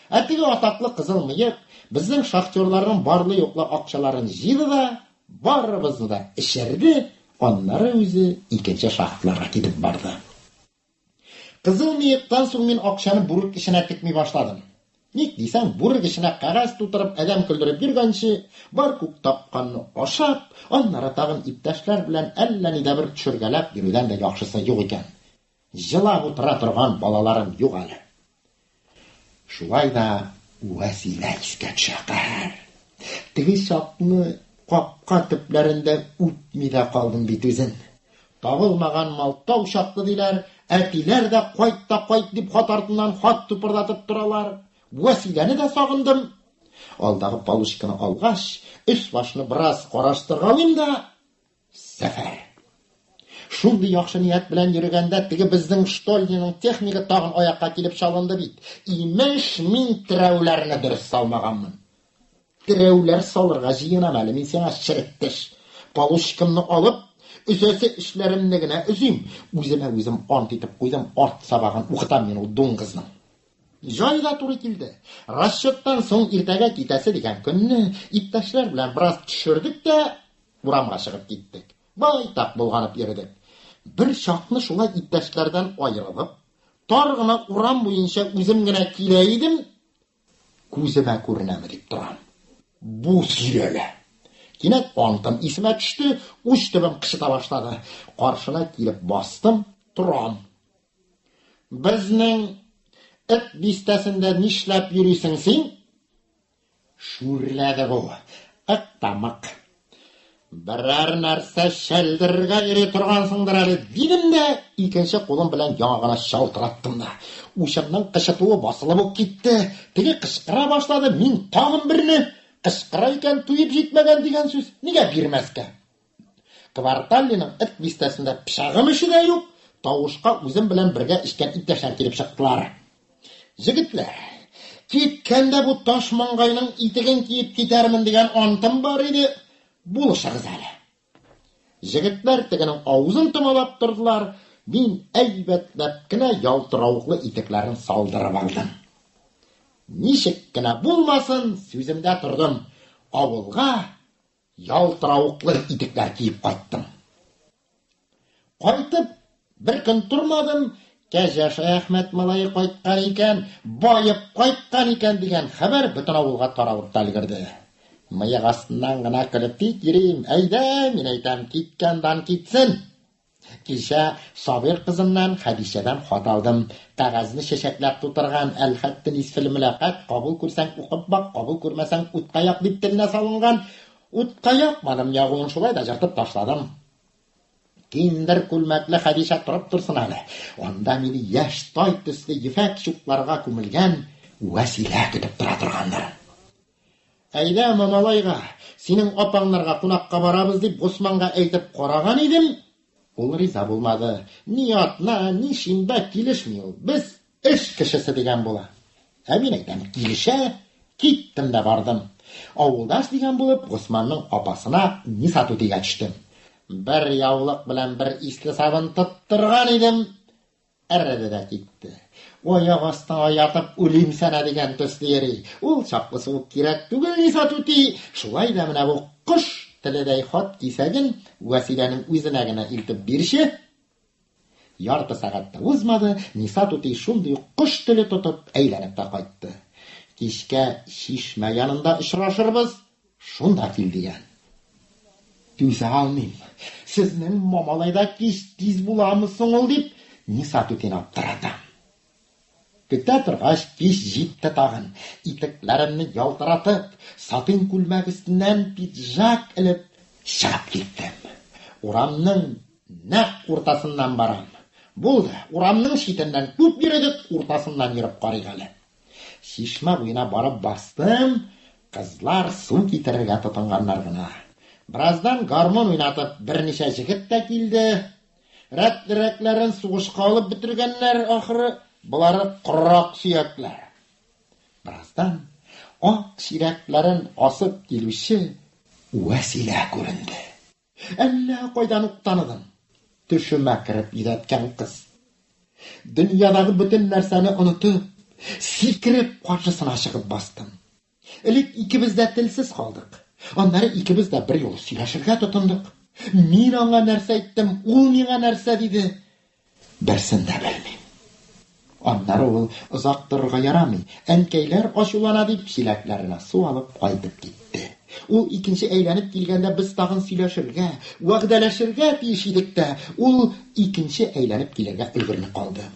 Ә теге атаклы кызыл мыек безнең шахтерларның барлы-юклы акчаларын җыйды да, барыбызны да эчерде, аннары үзе икенче шахталарга китеп барды. Кызыл мыектан соң мин акчаны бүрек эченә текми башладым. Ник дисәң, бүрек эченә кәгазь тутырып адәм көлдереп йөргәнче, бар күк тапканны ашап, аннары тагын иптәшләр белән әллә нидә бер төшергәләп йөрүдән дә яхшысы юк икән. Җылап утыра торган балаларым юк әле. Шулай да Вәсилә искә төшә, каһәр. Теге чакны капка төпләрендә үпми дә калдым бит үзен. Табылмаган мал тау чаклы диләр, әтиләр дә кайт та кайт дип хат артыннан хат тупырдатып торалар. Вәсиләне дә сагындым. Алдагы получканы алгач, өс-башны бераз караштыргалыйм да, Сәфәр. Шундый яхшы ният белән йөрегәндә теге безнең штольняның технигы тагын аякка килеп чалынды бит. Имеш, мин терәүләрне дөрес салмаганмын. Терәүләр салырга җыенам әле мин сиңа, черек теш. Получкамны алып, өзәсе эшләремне генә өзим. Үземә үзем ант итеп куйдым, арт сабагын укытам мин ул дуңгызның. Җай да туры килде. Расчеттан соң иртәгә китәсе дигән көнне иптәшләр белән бераз төшердек тә, урамга чыгып киттек. Байтак болганып йөрдек. Бер чакны шулай иптәшләрдән аерылып, тар гына урам буенча үзем генә килә идем, Күземә күренәме дип торам. Бу сөйрәлә. Кинәт антым исемә төште, уч төбем кычыта башлады. Каршына килеп бастым, торам. Безнең эт бистәсендә нишләп йөрисең син? Шүрләде бу. Ык та мык. Берәр нәрсә чәлдерергә йөри торгансыңдыр әле, дидем дә, икенче кулым белән яңа гына чалтыраттым да. Учымның кычытуы басылып ук китте. Теге кычкыра башлады, мин тагын берне. Кычкыра икән, туеп җитмәгән дигән сүз. Нигә бирмәскә? Квартальныйның эт бистәсендә пычагым эше дә юк, тавышка үзем белән бергә эчкән иптәшләр килеп чыктылар. Җегетләр, киткәндә бу таш маңгайның итеген киеп китәрмен дигән антым бар иде, булышыгыз әле. Җегетләр тегенең авызын томалап тордылар, мин әйбәтләп кенә ялтыравыклы итекләрен салдырып алдым. Ничек кенә булмасын, сүземдә тордым. Авылга Ялтыравыклы итекләр киеп кайттым. Кайтып, бер көн тормадым, Кәҗә Шәяхмәт малае кайткан икән, баеп кайткан икән дигән хәбәр бөтен авылга таралып та өлгерде. Мыек астыннан гына көлеп тик йөрим, әйдә, мин әйтәм, киткән дан китсен. Кичә Сабир кызыннан, Хәдичәдән хат алдым. Кәгазьне чәчәкләп тутырган, Әлхәтте нисфел мөләкать, кабул күрсәң укып бак, кабул күрмәсәң утка як дип теленә салынган. Утка якмадым ягуын, шулай да җыртып ташладым. Киндер күлмәкле Хәдичә торып торсын әле. Анда мине яшь тай төсле ефәк чукларга күмелгән Вәсилә көтеп тора торгандыр. Әйдә, Мамалайга, синең апаңнарга кунакка барабыз, дип Госманга әйтеп караган идем, ул риза булмады. Ни атна, ни шимбә килешми ул, без эш кешесе дигән була. Ә мин әйтәм, килешә, киттем дә бардым. Авылдаш дигән булып, Госманның апасына Ниса түтигә төштем. Бер яулык белән бер исле сабын тоттырган идем, Эреде дә китте. Аяк астыңа ятып үлимсәнә дигән төсле йөри. Ул чаклысы ук кирәк түгел, Ниса түти. Шулай да менә бу кош теледәй хат кисәген Вәсиләнең үзенә генә илтеп бирче. Ярты сәгать тә узмады, Ниса түти шундый ук кош теле тотып әйләнеп тә кайтты. Кичкә чишмә янында очрашырбыз, Шунда кил дигән. Түзә алмыйм. Сезнең Мамалайда кич тиз буламы соң ул дип, Ниса түтине аптыратам. Көтә торгач, кич җитте тагын. Итекләремне ялтыратып, сатин күлмәк өстеннән пиджак элеп чыгып киттем. Урамның нәкъ уртасыннан барам. Булды, урамның читеннән күп йөредек, уртасыннан йөреп карыйк әле. Чишмә буена барып бастым, кызлар су китерергә тотынганнар гына. Бераздан гармун уйнатып берничә җегет тә килде. Рәтлерәкләрен сугышка алып бетергәннәр, ахры, болары корырак сөякләр. Бераздан ак чиләкләрен асып килүче Вәсилә күренде. Әллә кайдан ук таныдым. Төшемә кереп йөдәткән кыз. Дөньядагы бөтен нәрсәне онытып, сикереп каршысына чыгып бастым. Элек икебез дә телсез калдык. Аннары икебез дә берьюлы сөйләшергә тотындык. Мин аңа нәрсә әйттем, ул миңа нәрсә диде. Берсен дә белмим. Аннары ул, озак торырга ярамый, әнкәйләр ачулана дип, чиләкләренә су алып кайтып китте. Ул икенче әйләнеп килгәндә без тагын сөйләшергә, вәгъдәләшергә тиеш идек тә, ул икенче әйләнеп килергә өлгерми калды.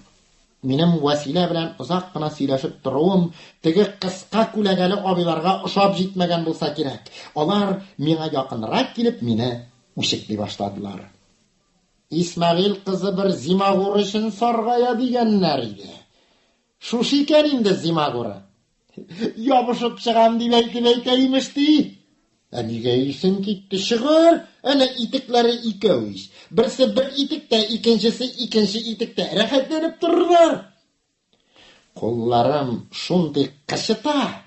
Минем Вәсилә белән озак кына сөйләшеп торуым теге кыска күләгәле абыйларга ошап җитмәгән булса кирәк, алар, миңа якынрак килеп, мине үчекли башладылар. Исмәгыйль кызы бер зимагур өчен саргая дигәннәр иде. Шушы икән инде зимагуры. Ябышып чыгам дип әйтеп әйтә имеш ди. Ә нигә исең китте? Чыгыр! Әнә итекләре икәү ич. Берсе бер итектә, икенчесе икенче итектә. Рәхәтләнеп торырлар. Кулларым шундый кычыта,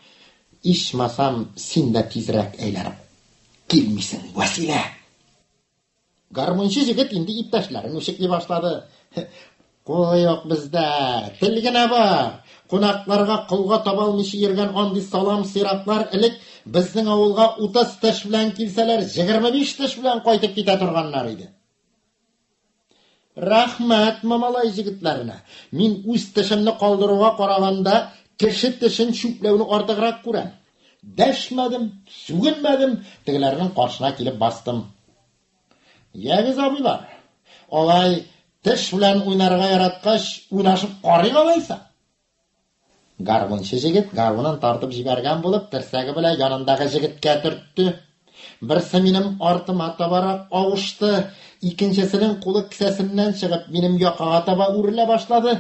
ичмасам, син дә тизрәк әйләнеп килмисең, Вәсилә. Гармунчы җегет инде иптәшләрен үчекли башлады. Кул юк бездә, тел генә бар. Кунакларга колга таба алмыйча йөргән андый салам сыйраклар элек безнең авылга 30 теш белән килсәләр, 25 теш белән кайтып китә торганнар иде. Рәхмәт Мамалай җегетләренә. Мин үз тешемне калдыруга караганда, кеше тешен чүпләүне артыграк күрәм. Дәшмәдем, сүгенмәдем, тегеләрнең каршына килеп бастым. Ягез, абыйлар, алай теш белән уйнарга яраткач, уйнашып карыйк алайса. Гармунчы җегет гармунын тартып җибәргән булып, терсәге белән янындагы җегеткә төртте. Берсе минем артыма табарак авышты, икенчесенең кулы кесәсеннән чыгып, минем якага таба үрелә башлады.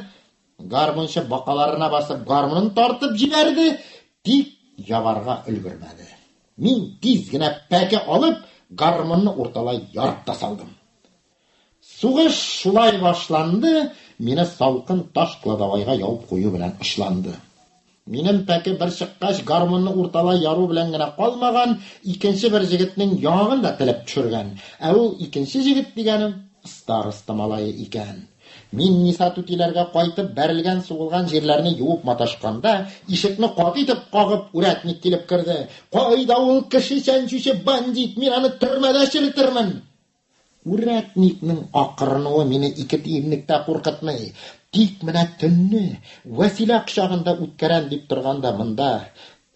Гармунчы бакаларына басып гармунын тартып җибәрде, тик ябарга өлгермәде. Мин тиз генә пәке алып, гармунны урталай ярып та салдым. Сугыш шулай башланды, мине салкын таш кладовойга ябып кую белән очланды. Минем пәке бер чыккач, гармунны урталай яру белән генә калмаган, икенче бер җегетнең яңагын да телеп төшергән. Ә ул икенче җегет дигәнем староста малае икән. Мин Ниса түтиләргә кайтып, бәрелгән-сугылган җирләрне юып маташканда, ишекне каты итеп кагып, үрәтник килеп керде. Кайда ул кеше чәнчүче бандит, мин аны төрмәдә черетермен! Үрәтникнең акырынуы мине ике тиенлек тә куркытмый. Тик менә төнне Вәсилә кочагында үткәрәм дип торганда монда,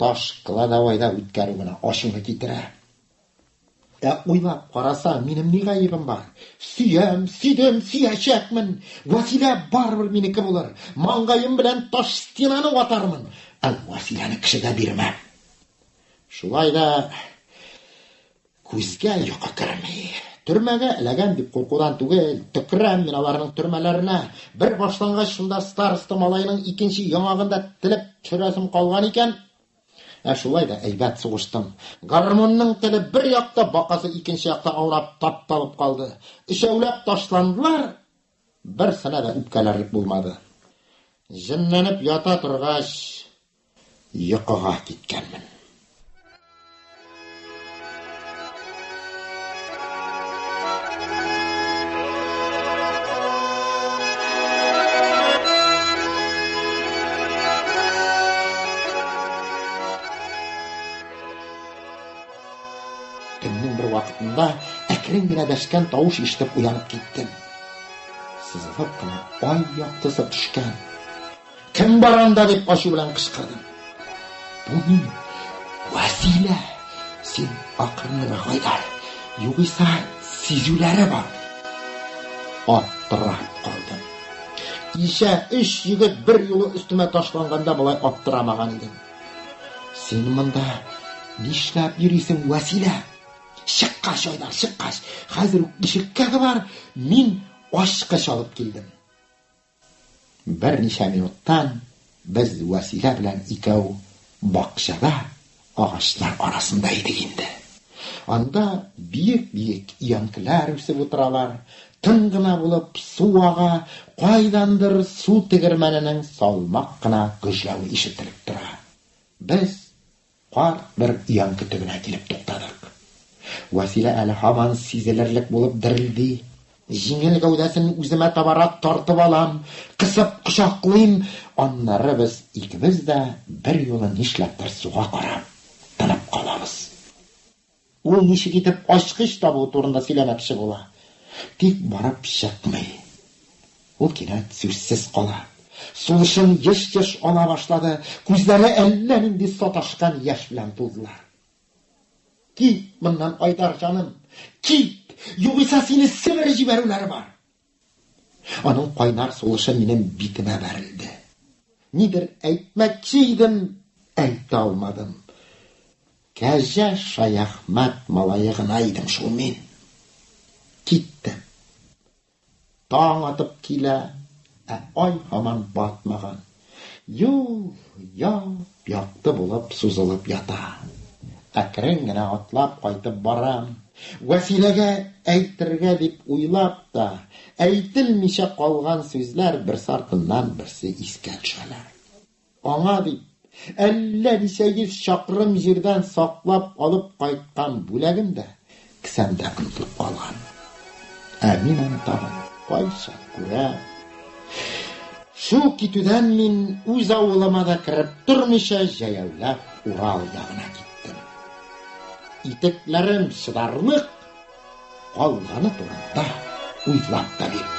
таш кладовойда үткәрү генә ачуны китерә. Ә уйлап карасаң, минем ни гаебем бар? Сөям, сөйдем, сөячәкмен. Вәсилә барыбер минеке булыр. Маңгаем белән таш стенаны ватармын. Ә Вәсиләне кешегә бирмәм. Шулай да күзгә йокы керми. Төрмәгә эләгәм дип куркудан түгел, төкерәм мин аларның төрмәләренә. Бер башлангач, шунда староста малаеның икенче яңагын да телеп төшерәсем калган икән. Ә шулай да әйбәт сугыштым. Гармунның теле бер якта, бакасы икенче якта аунап тапталып калды. Өчәүләп ташландылар, берсенә дә үпкәләрлек булмады. Җенләнеп ята торгач, йокыга киткәнмен. Төннең бер вакытында әкрен генә дәшкән тавыш ишетеп уянып киттем. Сызылып кына ай яктысы төшкән. Кем бар анда дип ачу белән кычкырдым. Бу мин, Вәсилә. Син акрынрак, Айдар. Югыйсә сизүләре бар. Аптырап калдым. Кичә өч егет бер юлы өстемә ташланганда болай аптырамаган идем. Син монда нишләп йөрисең, Вәсилә? Чыккач, Айдар, чыккач. Хәзер үк ишеккә бар, мин ачкыч алып килдем. Берничә минуттан без Вәсилә белән икәү бакчада агачлар арасында идек инде. Анда биек-биек өянкеләр үсеп утыралар, тын гына булып су ага, кайдандыр су тегермәненең салмак кына гөжләве ишетелеп тора. Без Карт бер өянке төбенә килеп туктадык. Вәсилә әле һаман сизелерлек булып дерелди. Җиңел гәүдәсен үземә табарак тартып алам, кысып кочаклыйм. Аннары без икебез дә берьюлы нишләптер суга карап тынып калабыз. Ул ничек итеп ачкыч табуы турында сөйләмәкче була. Тик барып чыкмый. Ул кинәт сүзсез кала. Сулышын еш-еш ала башлады, күзләре әллә нинди саташкан яшь белән тулдылар. Кит моннан, Айдар җаным, кит! Югыйсә сине Себер җибәрүләре бар. Аның кайнар сулышы минем битемә бәрелде. Нидер әйтмәкче идем, әйтә алмадым. Кәҗә Шаяхмәт малае гына идем шул мин. Киттем. Таң атып килә, ә ай һаман батмаган. Юл яп-якты булып сузылып ята. Әкрен генә атлап кайтып барам. Вәсиләгә әйтергә дип уйлап та, әйтелмичә калган сүзләр берсе артыннан берсе искә төшәләр. Аңа дип, әллә ничә йөз чакрым җирдән саклап алып кайткан бүләгем дә кесәмдә онытылып калган. Ә мин аны тагын кайчан күрәм? Шул китүдән мин үз авылыма да кереп тормыйча җәяүләп Урал ягына киттем. Итекләрем чыдарлык, калганы турында уйлап та бирмим.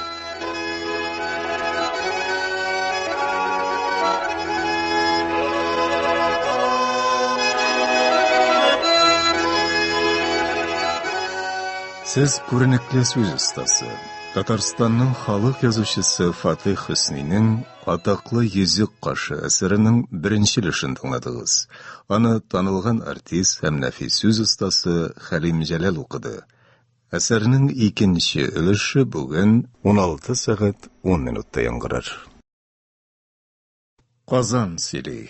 Сез күренекле сүз остасы, Татарстанның халык язучысы Фатих Хөснинең атаклы Йөзек кашы әсәренең беренче өлешен тыңладыгыз. Аны танылган артист һәм нәфис сүз остасы Хәлим Җәләл укыды. Әсәрнең икенче өлеше бүген 16 сәгать 10 минутта яңгырар. Казан сөйли.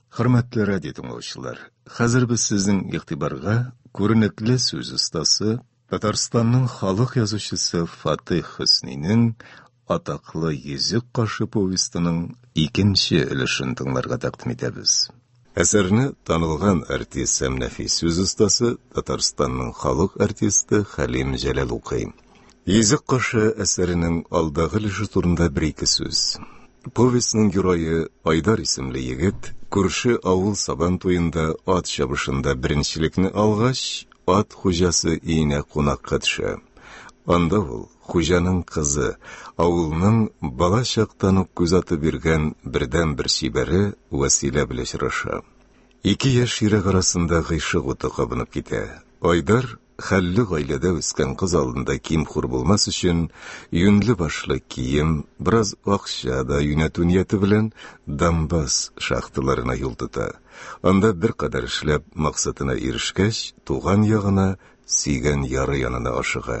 Хөрмәтле радио тыңлаучылар, хәзер без сезнең игътибарга күренекле сүз остасы, Татарстанның халык язучысы Фатих Хөснинең атаклы Йөзек кашы повестының икенче өлешен тыңларга тәкъдим итәбез. Әсәрне танылган артист һәм нәфис сүз остасы, Татарстанның халык артисты Хәлим Җәләл укый. Йөзек кашы әсәренең алдагы өлеше турында бер-ике сүз. Повестьның герое Айдар исемле егет күрше авыл сабан туенда ат чабышында беренчелекне алгач, ат хуҗасы өенә кунакка төшә. Анда ул хуҗаның кызы, авылның бала чактан ук күз атып йөргән бердәнбер чибәре Вәсилә белән очраша. Ике яшь йөрәк арасында гыйшык уты кабынып китә. Айдар Хәлле гаиләдә үскән кыз алдында ким-хур булмас өчен, юньле-башлы кием, бераз акча да юнәтү нияте белән Донбасс шахталарына юл тота. Анда беркадәр эшләп, максатына ирешкәч, туган ягына, сөйгән яры янына ашыга.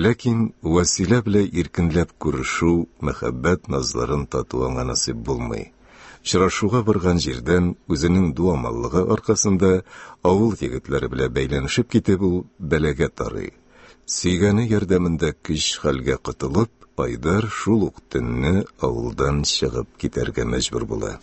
Ләкин Вәсилә белән иркенләп күрешү, мәхәббәт назларын тату аңа насыйп булмый. Очрашуга барган җирдән үзенең дуамаллыгы аркасында авыл егетләре белән бәйләнешеп китеп ул бәлагә тарый. Сөйгәне ярдәмендә көч-хәлгә котылып, Айдар шул ук төнне авылдан чыгып китәргә мәҗбүр була.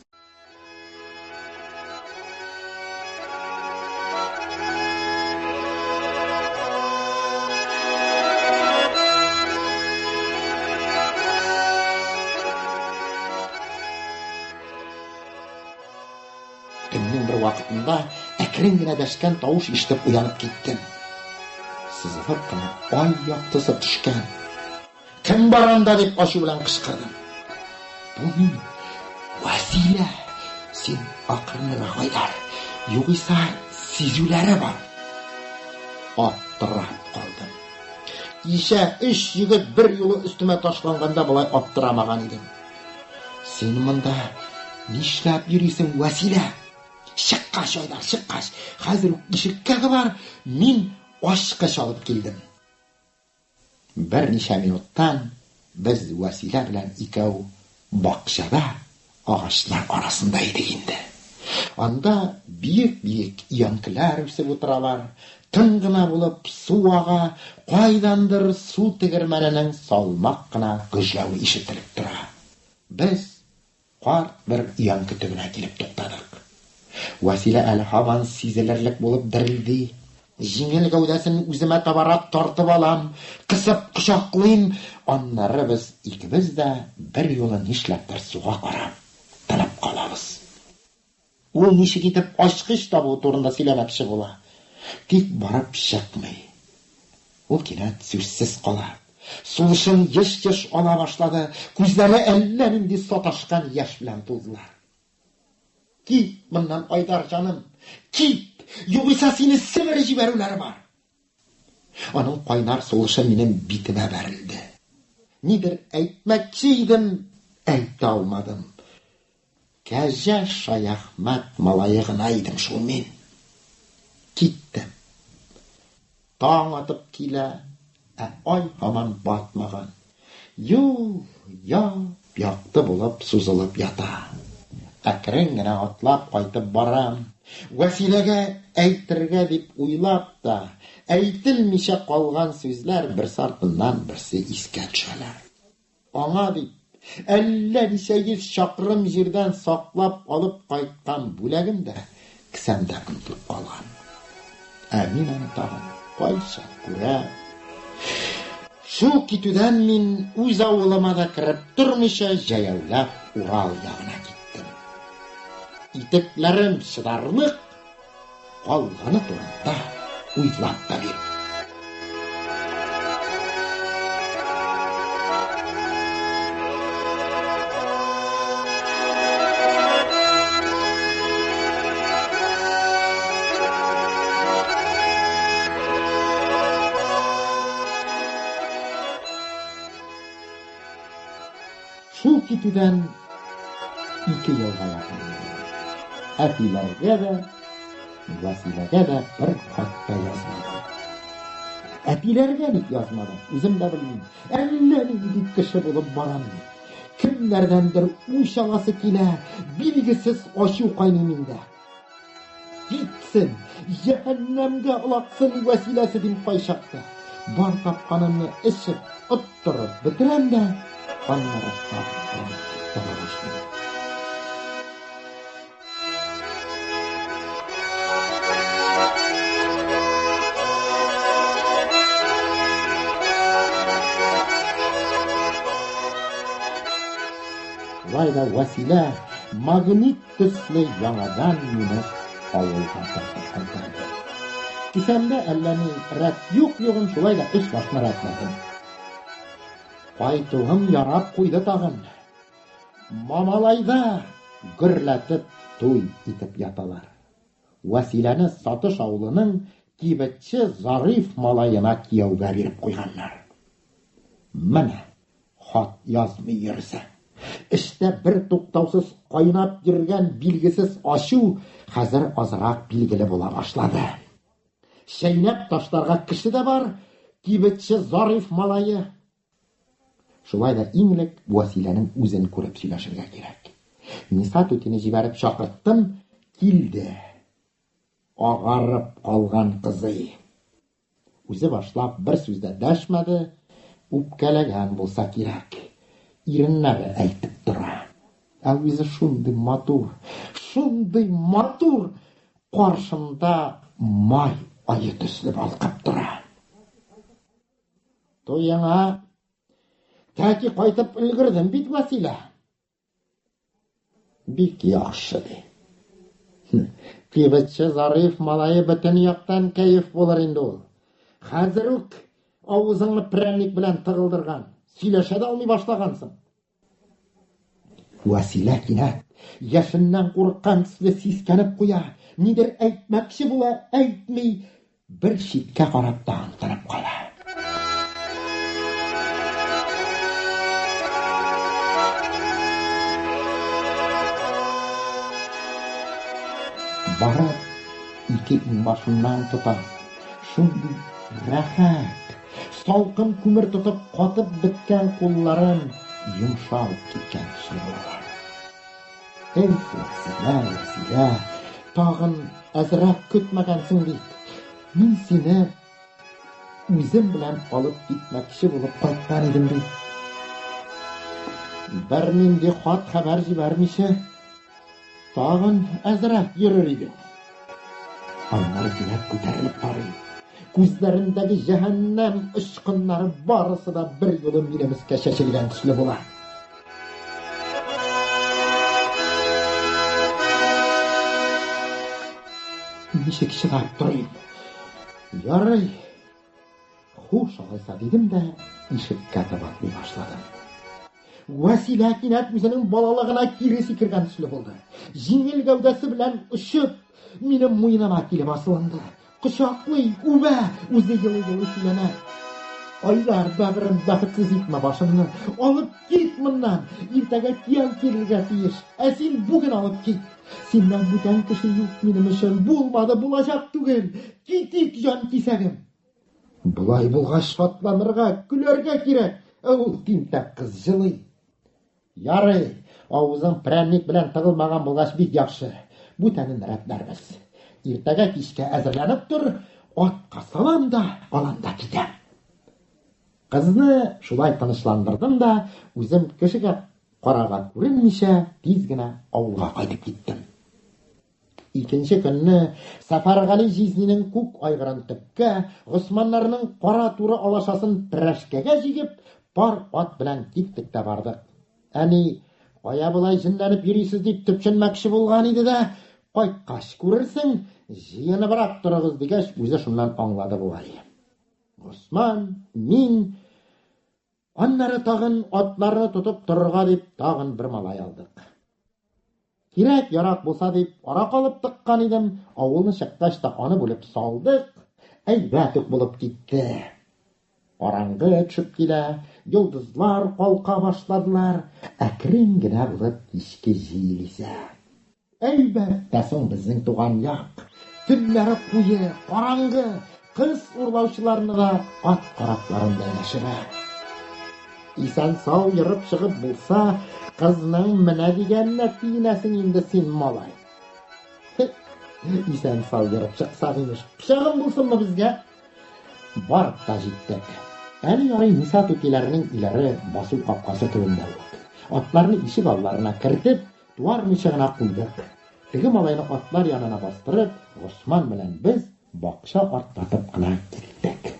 Төннең бер вакытында әкрен генә дәшкән тавыш ишетеп уянып киттем. Сызылып кына ай яктысы төшкән. Кем бар анда дип ачу белән кычкырдым. Бу мин, Вәсилә. Син акрынрак, Айдар. Югыйсә сизүләре бар. Аптырап калдым. Кичә өч егет бер юлы өстемә ташланганда болай аптырамаган идем. Син монда нишләп йөрисең, Вәсилә? Чыккач, Айдар, чыккач. Хәзер үк ишеккә бар, мин ачкыч алып килдем. Берничә минуттан без Вәсилә белән икәү бакчада агачлар арасында идек инде. Анда биек-биек өянкеләр үсеп утыралар, тын гына булып су ага, кайдандыр су тегермәненең салмак кына гөжләве ишетелеп тора. Без Карт бер өянке төбенә килеп туктадык. Вәсилә әле һаман сизелерлек булып дерелди. Җиңел гәүдәсен үземә табарак тартып алам, кысып кочаклыйм. Аннары без икебез дә берьюлы нишләптер суга карап тынып калабыз. Ул ничек итеп ачкыч табуы турында сөйләмәкче була, тик барып чыкмый. Ул кинәт сүзсез кала. Сулышын еш-еш ала башлады, күзләре әллә нинди саташкан яшь белән тулдылар. Кит моннан, Айдар җаным, кит! Югыйсә сине Себер җибәрүләре бар. Аның кайнар сулышы минем битемә бәрелде. Нидер әйтмәкче идем, әйтә алмадым. Кәҗә Шаяхмәт малае гына идем шул мин. Киттем. Таң атып килә, ә ай һаман батмаган. Юл яп-якты булып сузылып ята. Әкрен генә атлап кайтып барам. Вәсиләгә әйтергә дип уйлап та, әйтелмичә калган сүзләр берсе артыннан берсе искә төшәләр. Аңа дип әллә ничә йөз чакрым җирдән саклап алып кайткан бүләгем дә кесәмдә онытылып калган. Ә мин аны тагын кайчан күрәм? Шул китүдән мин үз авылыма да кереп тормыйча җәяүләп Урал ягына киттем. Итекләрем чыдарлык, Калганы турында уйлап та бирми. китүдән 2 елга якын инде. Әтиләргә дә, Вәсиләгә дә бер хат та язмадым. Әтиләргә ник язмадым, үзем дә белмим. Әллә нинди кеше булып барам мин. Кемнәрдәндер үч аласы килә, билгесез ачу кайный миндә. Китсен, җәһәннәмгә олаксын Вәсиләсе дим кайчакта. Бар тапканымны эчеп, оттырып бетерәм дә, аннары тагын прәннек таба башлыйм. Шулай да Вәсилә магнит төсле яңадан мине авылга тартып кайтарды. Кесәмдә әллә ни рәт юк югын, шулай да өс башны рәтләдем. Кайтуым ярап куйды тагын. Мамалайда гөрләтеп туй итеп яталар. Вәсиләне Сатыш авылының кибетче Зариф малаена кияүгә биреп куйганнар. Менә хат язмый йөрсә. Эчтә бер туктаусыз кайнап йөргән билгесез ачу хәзер азрак билгеле була башлады. Чәйнәп ташларга кеше дә бар, кибетче Зариф малае. Шулай да иң элек Вәсиләнең үзен күреп сөйләшергә кирәк. Ниса түтине җибәреп чакырттым, килде. Агарып калган кызый. Үзе башлап бер сүз дә дәшмәде, үпкәләгән булса кирәк. Иреннәре әйтеп тора. Ә үзе шундый матур, шундый матур, каршымда май ае төсле балкып тора. Туеңа тәки кайтып өлгердем бит, Вәсилә. Бик яхшы, ди. Кибетче Зариф малае бөтен яктан кәеф булыр инде ул. Хәзер үк авызыңны прәнник белән тыгылдырган, сөйләшә дә алмый башлагансың. Вәсилә кинәт яшеннән курыккан төсле сискәнеп куя, нидер әйтмәкче була, әйтми, бер читкә карап тагын тынып кала. Барып, ике иңбашыннан тота. Шундый рәхәт, Салкын күмер тотып катып беткән кулларым йомшарып киткән төсле булалар. Эх, Вәсилә, Вәсилә, тагын әзрәк көтмәгәнсең бит. Мин сине үзем белән алып китмәкче булып кайткан идем бит. Бернинди хат-хәбәр җибәрмичә, Тагын әзрәк йөрер идең. Аннары кинәт күтәрелеп карый. Күзләрендәге җәһәннәм очкыннары барысы да бер юлы минем өскә чәчелгән төсле була. Ничек чыдап торыйм? Ярый. Хуш, алайса, дидем дә ишеккә таба атлый башладым. Вәсилә кинәт үзенең балалыгына кире сикергән төсле булды. Җиңел гәүдәсе белән очып, минем муеныма килеп асылынды. Кочаклый, үбә, үзе елый-елый сөйләнә. Айдар, бәгырем, бәхетсез итмә башымны. Алып кит моннан. Иртәгә кияү килергә тиеш. Ә син бүген алып кит. Синнән бүтән кеше юк минем өчен. Булмады, булачак түгел. Китик, җан кисәгем. Болай булгач шатланырга, көләргә кирәк. Ә ул тинтәк кыз җылый. Ярый, авызың прәнник белән тыгылмаган булгач бик яхшы. Бүтәнен рәтләрбез. Иртәгә кичкә әзерләнеп тор, атка салам да, алам да китәм. Кызны шулай тынычландырдым да, үзем кешегә карага күренмичә, тиз генә авылга кайтып киттем. Икенче көнне Сәфәргали җизнинең күк айгырын төпкә, Госманнарның кара туры алашасын прәшкәгә җигеп, пар ат белән киттек тә бардык. Әни, кая болай җенләнеп йөрисез дип төпченмәкче булган иде дә, кайткач күрерсең, җыеныбрак торыгыз дигәч, үзе шуннан аңлады бугай. Госман, мин, аннары тагын атларны тотып торырга дип тагын бер малай алдык. Кирәк-ярак булса дип аракы алып тыккан идем, авылны чыккач та аны бүлеп салдык, әйбәт үк булып китте. Караңгы төшеп килә, йолдызлар калка башладылар, әкрен генә булып кичке җил исә. Әйбәт тә соң безнең туган як! Төннәре куе, караңгы, кыз урлаучыларны да ат каракларында яшерә. Исән-сау ерып чыгып булса, кызның менә дигәненә тиенәсең инде син, малай. Исән-сау ерып чыксак, имеш, пычагым булсынмы безгә? Барып та җиттек. Әле ярый Ниса түтиләрнең өйләре басу капкасы төбендә үк. Атларны ишек алларына кертеп, туармыйча гына куйдык. Теге малайны атлар янына бастырып, Госман белән без бакча артлатып кына киттек.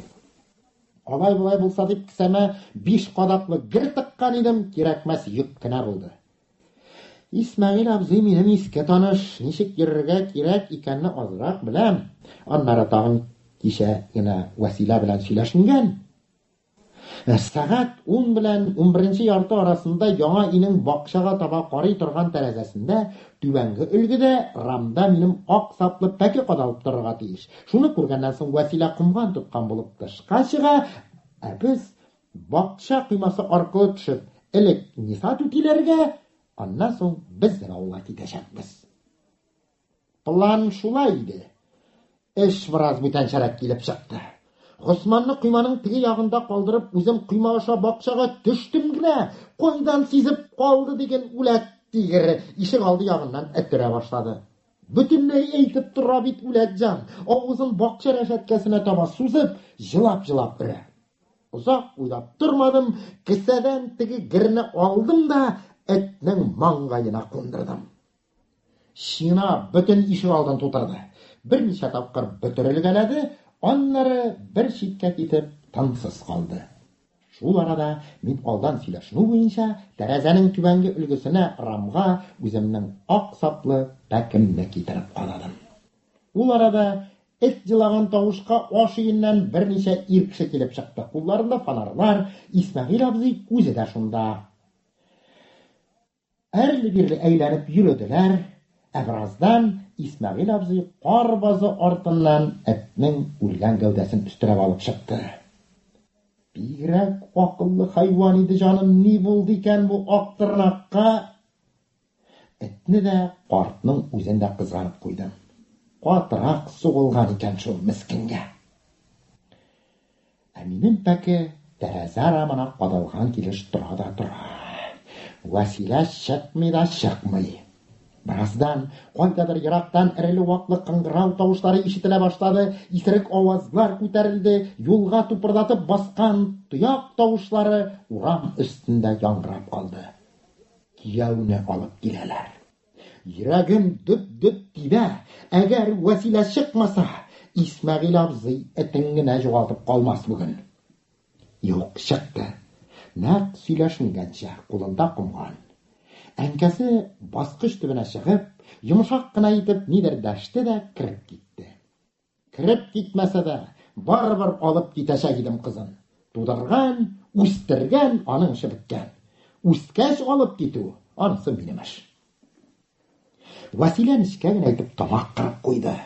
Алай-болай булса дип кесәмә биш кадаклы гер тыккан идем, кирәкмәс йөк кенә булды. Исмәгыйль абзый минем иске таныш, ничек йөрергә кирәк икәнне азрак беләм. Аннары тагын кичә генә Вәсилә белән сөйләшенгән. Сәгать ун белән унберенче ярты арасында яңа өйнең бакчага таба карый торган тәрәзәсендә, түбәнге өлгедә, рамда минем ак саплы пәке кадалып торырга тиеш. Шуны күргәннән соң Вәсилә комган тоткан булып тышка чыга, ә без Бакча коймасы аркылы төшеп, элек Ниса түтиләргә, аннан соң безнең авылга китәчәкбез. План шулай иде. Эш бераз бүтәнчәрәк килеп чыкты. Госманны койманың теге ягында калдырып, үзем койма аша бакчага төштем генә, кайдан сизеп калды диген үләт тигере, ишек алды ягыннан эт өрә башлады. Бөтенләй әйтеп тора бит үләт җан, авызын бакча рәшәткәсенә таба сузып, җылап-җылап өрә. Озак уйлап тормадым, кесәдән теге герне алдым да этнең маңгаена кундырдым. Чина бөтен ишек алдын тутырды. Берничә тапкыр бөтерелгәләде, аннары бер читкә китеп тынсыз калды. Шул арада мин алдан сөйләшенү буенча тәрәзәнең түбәнге өлгесенә рамга үземнең ак саплы пәкемне китереп кададым. Ул арада эт елаган тавышка аш өеннән берничә ир кеше килеп чыкты. Кулларында фонарьлар, Исмәгыйль абзый үзе дә шунда. Әрле-бирле әйләнеп йөределәр, ә бераздан Исмәгыйль абзый кар базы артыннан этнең үлгән гәүдәсен өстерәп алып чыкты. Бигрәк акыллы хайван иде, җаным, ни булды икән бу Актырнакка? Этне дә, картның үзен дә кызганып куйдым. Катырак сугылган икән шул мескенгә. Ә минем пәке тәрәзә рамына кадалган килеш тора да тора. Вәсилә чыкмый да чыкмый. Бераздан кайдадыр ерактан эреле-ваклы кыңгырау тавышлары ишетелә башлады, исерек авазлар күтәрелде, юлга тупырдатып баскан тояк тавышлары урам өстендә яңгырап калды. Кияүне алып киләләр. Йөрәгем дөп-дөп тибә, әгәр Вәсилә чыкмаса, Исмәгыйль абзый этен генә югалтып калмас бүген. Юк, чыкты. Нәкъ сөйләшенгәнчә, кулында комган. Әнкәсе баскыч төбенә чыгып, йомшак кына итеп нидер дәште дә кереп китте. Кереп китмәсә дә, барыбер алып китәчәк идем кызын. Тудырган, үстергән, аның эше беткән. Үскәч алып китү, анысы минем эш. Вәсилә нечкә генә итеп тамак кырып куйды.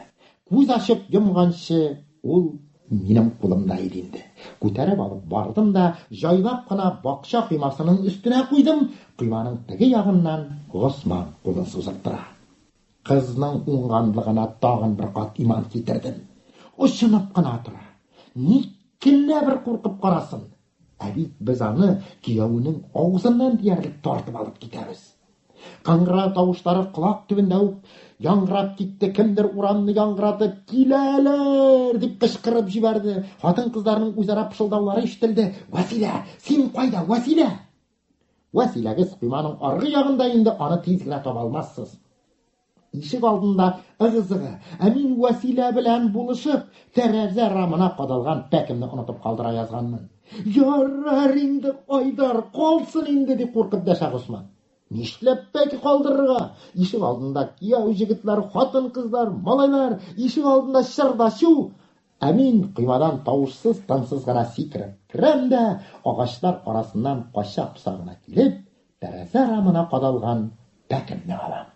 Күз ачып йомганчы ул минем кулымда иде инде. Күтәреп алып бардым да, җайлап кына бакча коймасының өстенә куйдым, койманың теге ягыннан Госман кулын сузып тора. Кызның уңганлыгына тагын бер кат иман китердем. Очынып кына тора. Ник кенә бер куркып карасын. Ә бит без аны киявенең авызыннан диярлек тартып алып китәбез. Кыңгырау тавышлары колак төбендә үк яңгырап китте. Кемдер урамны яңгыратып, "Киләләр!" дип кычкырып җибәрде. Хатын-кызларның үзара пышылдаулары ишетелде. "Вәсилә, син кайда, Вәсилә?" Вәсиләгез койманың аргы ягында инде, аны тиз генә таба алмассыз. Ишек алдында ыгы-зыгы, ә мин Вәсилә белән булышып, тәрәзә рамына кадалган пәкемне онытып калдыра язганмын. Ярар инде, Айдар, калсын инде, дип куркып дәшә Госман. Нишләп пәке калдырырга? Ишек алдында кияү җегетләр, хатын-кызлар, малайлар, ишек алдында чыр да чу. Ә мин коймадан тавышсыз-тынсыз гына сикереп керәм дә, агачлар арасыннан кача-поса гына килеп, тәрәзә рамына кадалган пәкемне алам.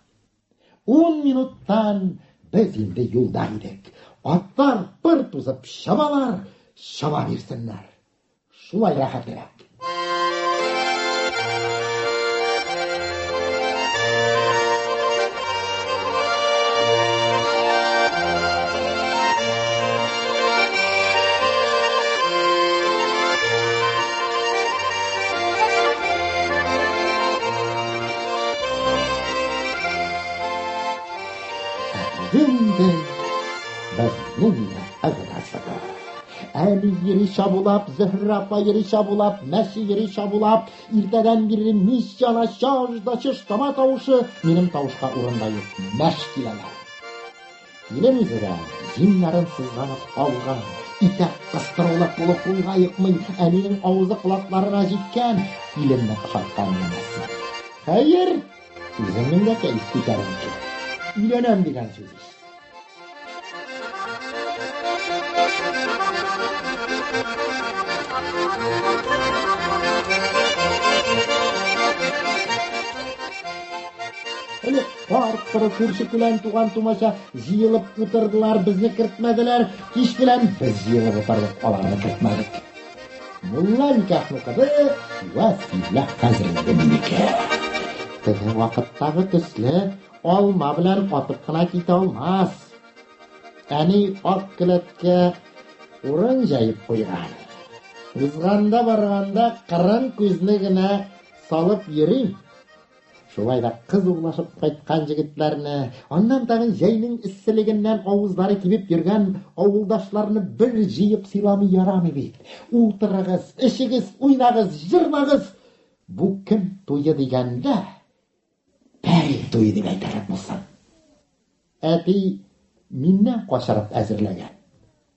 Ун минуттан без инде юлда идек. Атлар пыр тузып чабалар, чаба бирсеннәр. Шулай рәхәтрәк. Ә бүген инде безнең дә ыгы-зыгы. Әни йөри чабулап, Зөһрә апа йөри чабулап, мәче йөри чабулап, иртәдән бирле мич яна, чаж да чыж тама тавышы, минем тавышка урын да юк, мәш киләләр. Килен үзе дә җиңнәрен сызганып алган, итәк кыстырулы кулы кулга йокмый, әнинең авызы колакларына җиткән, киленне ошаткан янәсе. Хәер, үземнең дә кәеф күтәренке. Өйләнәм дигән сүз ич. Элек карт-коры күрше белән туган тумача җыелып утырдылар, безне кертмәделәр. Кич белән без җыелып утырдык, аларны кертмәдек. Мулла никахны укыды, Вәсилә хәзер инде минеке. Теге вакыттагы төсле алма белән атып кына китә алмас. Әни ак келәткә урын җәеп куйган. Узганда барганда кырын күзне генә салып йөрим. Шулай да кыз урлашып кайткан җегетләрне, аннан тагын җәйнең эсселегеннән авызлары кибеп йөргән авылдашларны бер җыеп сыйламый ярамый бит. Утырыгыз, эчегез, уйнагыз, җырлагыз. Бу кем туе дигәндә, пәри туе дип әйтерлек булсын. Әти миннән качырып әзерләгән.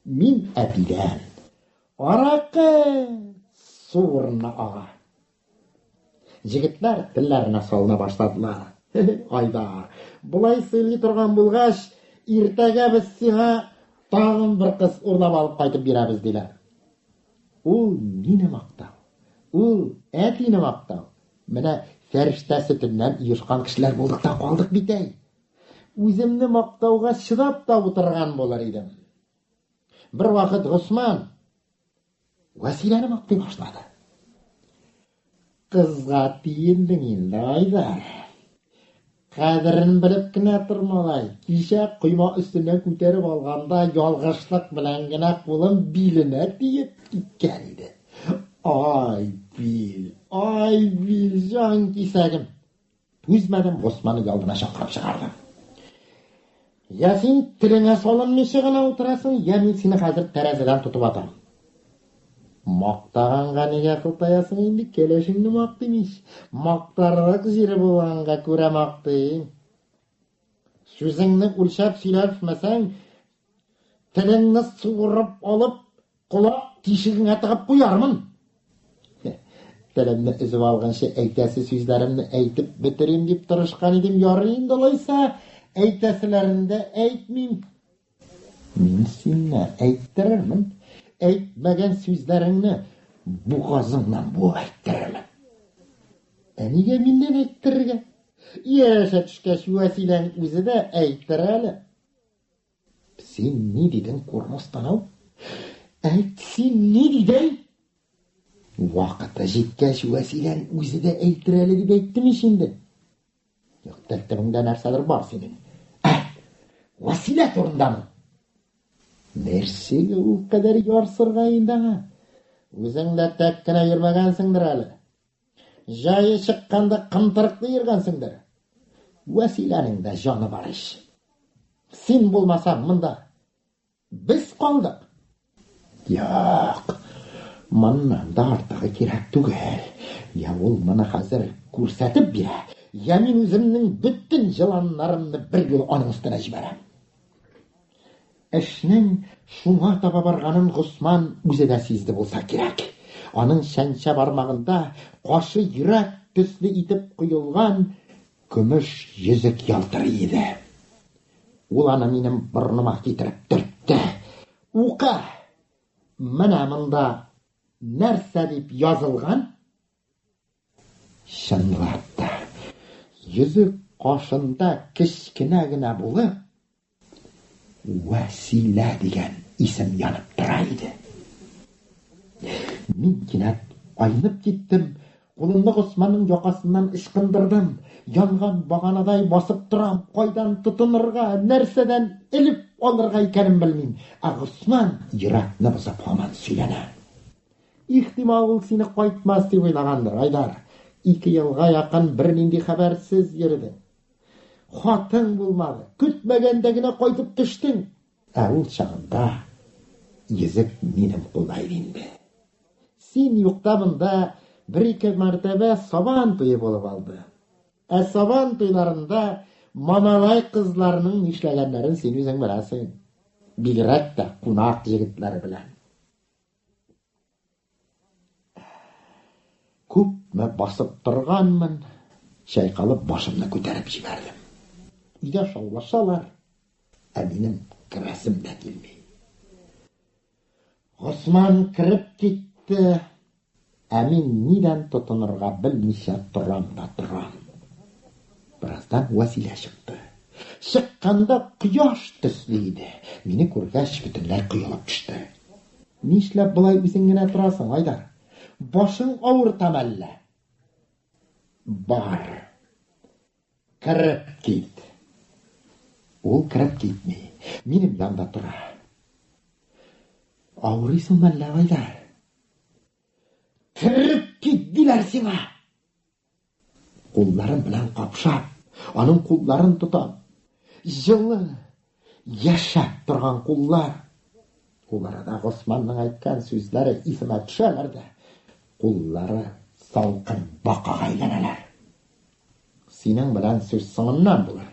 Мин әтидән. Аракы су урынына ага. Җегетләр телләренә салына башладылар. Айдар, болай сыйлый торган булгач, иртәгә без сиңа тагын бер кыз урлап алып кайтып бирәбез, диләр. Ул мине мактау. Ул әтине мактау. Менә фәрештә сөтеннән оешкан кешеләр булдык та калдык бит әй. Үземне мактауга чыдап та утырган булыр идем. Бервакыт Госман Вәсиләне мактый башлады. Кызга тиендең инде, Айдар. Кадерен белеп кенә тор, малай. Кичә койма өстеннән күтәреп алганда ялгышлык белән генә кулым биленә тиеп киткән иде. Ай, бил, ай, бил, җан кисәгем. Түзмәдем, Госманны ялдына чакырып чыгардым. Я син телеңә салынмыйча гына утырасың, я мин сине хәзер тәрәзәдән тотып атам. Мактаганга нигә кылтаясың инде, кәләшеңне мактыйм ич. Мактарлык җире булганга күрә мактыйм. Сүзеңне үлчәп сөйләшмәсәң, Телеңне суырып алып, колак тишегеңә тыгып куярмын. Телемне өзеп алганчы әйтәсе сүзләремне әйтеп бетерим дип тырышкан идем, ярый инде алайса, әйтәселәрен дә әйтмим. Мин сине әйттерермен, әйтмәгән сүзләреңне бугазыңнан буып әйттерермен. Ә нигә миннән әйттерергә? Ияләшә төшкәч, Вәсиләң үзе дә әйтер әле. Син ни дидең, курнос танау? Әйт, син ни дидең? Вакыты җиткәч, Вәсиләң үзе дә әйтер әле дип әйттем ич инде. Юк, тел төбеңдә нәрсәдер бар синең. Ә, Вәсилә турындамы? Нәрсәгә ул кадәр ярсырга инде аңа? Үзең дә тәк кенә йөрмәгәнсеңдер әле. Җае чыкканда кымтырыклы йөргәнсеңдер. Вәсиләнең дә җаны бар ич. Син булмасаң монда без калдык. Юк, моннан да артыгы кирәк түгел. Я ул моны хәзер күрсәтеп бирә, я мин үземнең бөтен җыланнарымны бер юлы аның өстенә җибәрәм. Эшнең шуңа таба барганын Госман үзе дә сизде булса кирәк. Аның чәнчә бармагында кашы йөрәк төсле итеп коелган көмеш йөзек ялтырый иде. Ул аны минем борыныма китереп төртте. Укы! Менә монда нәрсә дип язылган? Чынлап та, йөзек кашында кечкенә генә булып, Вәсилә дигән исем янып тора иде. Мин кинәт айнып киттем, кулымны Госманның якасыннан ычкындырдым. Янган баганадай басып торам, кайдан тотынырга, нәрсәдән элеп алырга икәнен белмим. Ә Госман йөрәкне бозып һаман сөйләнә. Ихтимал, ул сине кайтмас дип уйлагандыр, Айдар. Ике елга якын бернинди хәбәрсез йөрдең. Хатың булмады, көтмәгәндә генә кайтып төштең. Ә ул чагында йөзек минем кулда иде инде. Син юкта монда бер-ике мәртәбә Сабан туе булып алды. Ә Сабан туйларында Мамалай кызларының нишләгәннәрен син үзең беләсең. Бигрәк тә кунак егетләре белән. Күпме басып торганмын, чайкалып башымны күтәреп җибәрдем. Өйдә шаулашалар, ә минем керәсем дә килми. Госман кереп китте, ә мин нидән тотынырга белмичә торам да торам. Бераздан Вәсилә чыкты. Чыкканда кояш төсле иде. Мине күргәч, бөтенләй коелып төште. Нишләп болай үзең генә торасың, Айдар? Башың авыртамы әллә? Бар. Кереп кит. Ул кереп китми. Минем янда тора. Авырыйсыңмы әллә, Айдар? Кереп кит, диләр сиңа! Кулларым белән капшап, аның кулларын тотам. Җылы, яшәп торган куллар. Ул арада Госманның әйткән сүзләре исемә төшәләр дә, куллары салкын бакага әйләнәләр. Синең белән сүз соңыннан булыр.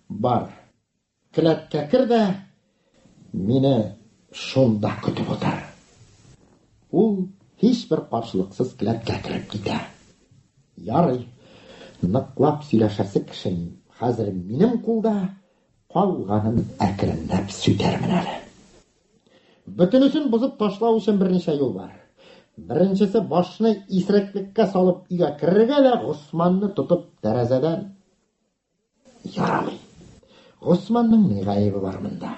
Бар, Келәткә кер дә, мине шунда көтеп утыр. Ул һичбер каршылыксыз келәткә кереп китә. Ярый, ныклап сөйләшәсе кешем хәзер минем кулда, калганын әкренләп сүтәрмен әле. Бөтенесен бозып ташлау өчен берничә юл бар. Беренчесе башны исереклеккә салып өйгә керергә дә Госманны тотып тәрәзәдән Ярамый. Госманның ни гаебе бар монда?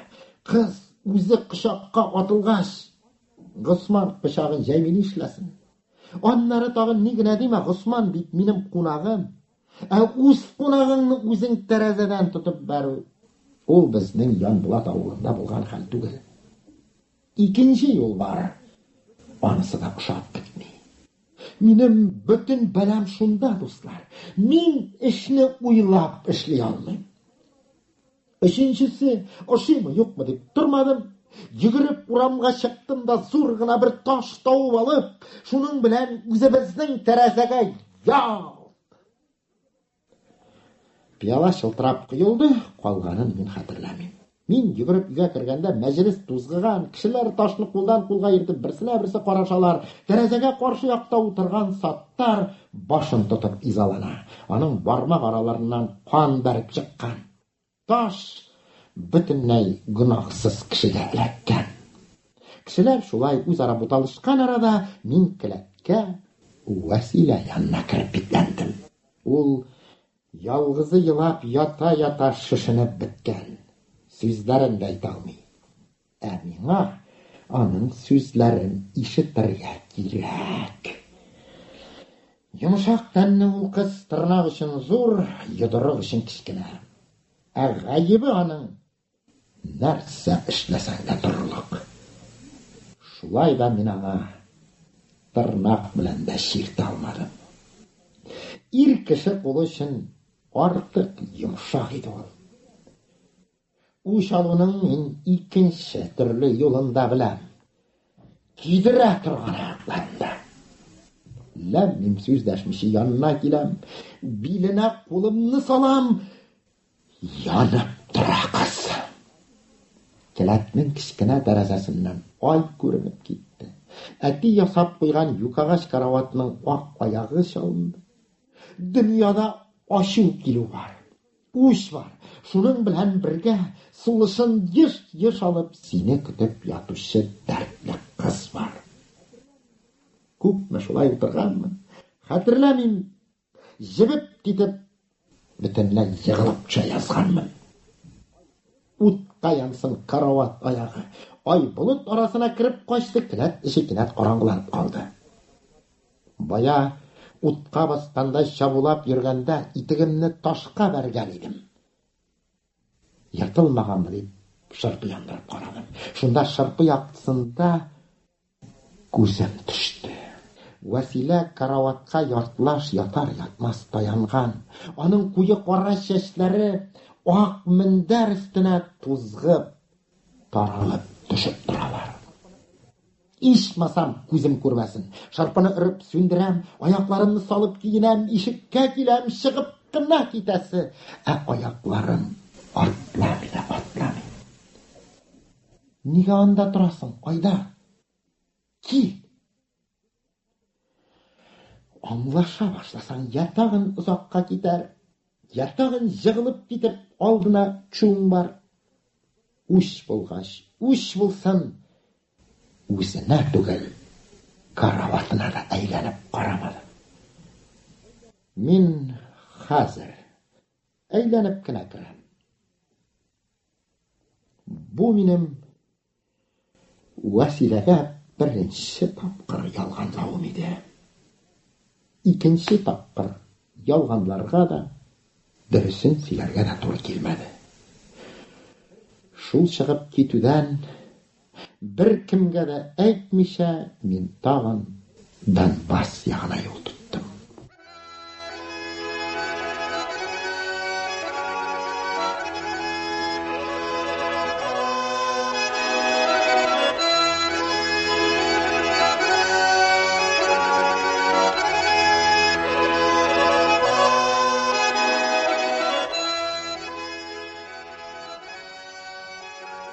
Кыз үзе кочакка атылгач, Госман пычагын җәйми нишләсен? Аннары тагын ни генә димә, Госман бит минем кунагым. Ә үз кунагыңны үзең тәрәзәдән тотып бәрү, ул безнең Янбулат авылында булган хәл түгел. Икенче юл бар, анысы да ошап бетми. Минем бөтен бәлам шунда, дуслар. Мин эшне уйлап эшли алмыйм. Өченчесе, ошыймы, юкмы дип тормадым. Йөгереп урамга чыктым да зур гына бер таш табып алып, шуның белән үзебезнең тәрәзәгә ялт! Пыяла чылтырап коелды, калганын мин хәтерләмим. Мин йөгереп өйгә кергәндә мәҗлес тузгыган, кешеләр ташны кулдан кулга йөртеп берсенә берсе карашалар. Тәрәзәгә каршы якта утырган Саттар башын тотып изалана. Аның бармак араларыннан кан бәреп чыккан. Таш бөтенләй гөнаһсыз кешегә эләккән. Кешеләр шулай үзара буталышкан арада мин келәткә Вәсилә янына кереп бикләндем. Ул ялгызы елап ята-ята шешенеп беткән, сүзләрен дә әйтә алмый. Ә миңа аның сүзләрен ишетергә кирәк. Йомшак тәнле ул кыз тырнак өчен зур, йодрык өчен кечкенә. Ә гаебе аның нәрсә эшләсәң дә торырлык. Шулай да мин аңа тырнак белән дә чиртә алмадым. Ир кеше кулы өчен артык йомшак иде ул. Үч алуның мин икенче төрле юлын да беләм. Кидерә торган аякларын да. Ләм-мим сүз дәшмичә янына киләм, биленә кулымны салам, янып тора кыз. Келәтнең кечкенә тәрәзәсеннән ай күренеп китте. Әти ясап куйган юкагач караватның ак аягы чалынды. Дөньяда ачу килү бар. Үч бар, шуның белән бергә сулышын еш-еш алып сине көтеп ятучы дәртле кыз бар. Күпме шулай утырганмын, хәтерләмим, җебеп китеп, бөтенләй егылып төшә язганмын. Утка янсын карават аягы. Ай болыт арасына кереп качты, келәт эче кинәт караңгыланып калды. Бая утка баскандай чабулап йөргәндә итегемне ташка бәргән идем. Ертылмаганмы дип шырпы яндырып карадым. Шунда шырпы яктысында күзем төште. Вәсилә караватка яртылаш ятар-ятмас таянган. Аның куе кара чәчләре ак мендәр өстенә тузгып, таралып төшеп торалар. Ичмасам, күзем күрмәсен. Шырпыны өреп сүндерәм, аякларымны салып киенәм, ишеккә киләм, чыгып кына китәсе. Ә аякларым атламый да атламый. Нигә анда торасың, Айдар? Кил! Аңлаша башласаң, я тагын озакка китәр, я тагын җыгылып китеп алдына төшүең бар. Үч булгач, үч булсын, үзенә түгел, караватына да әйләнеп карамады. Мин хәзер әйләнеп кенә керәм. Бу минем Вәсиләгә беренче тапкыр ялганлавым иде. Икенче тапкыр ялганларга да, дөресен сөйләргә дә туры килмәде. Шул чыгып китүдән, беркемгә дә әйтмичә, мин тагын Донбасс ягына юл тоттым.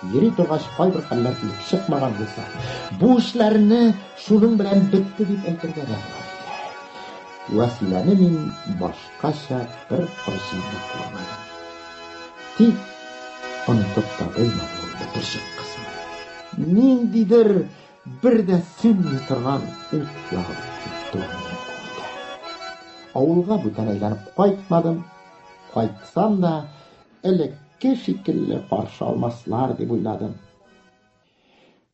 Йөри торгач, кайбер хәлләр килеп чыкмаган булса, бу эшләрне шуның белән бетте дип әйтергә дә була иде. Вәсиләне мин башкача беркайчан да күрмәдем. Тик онытып та булмады ул бөтерчек кызны. Ниндидер бер дә сүнми торган ут ягылып китте ул минем күңелдә. Авылга бүтән әйләнеп кайтмадым. Кайтсам да, Элекке шикелле каршы алмаслар дип уйладым.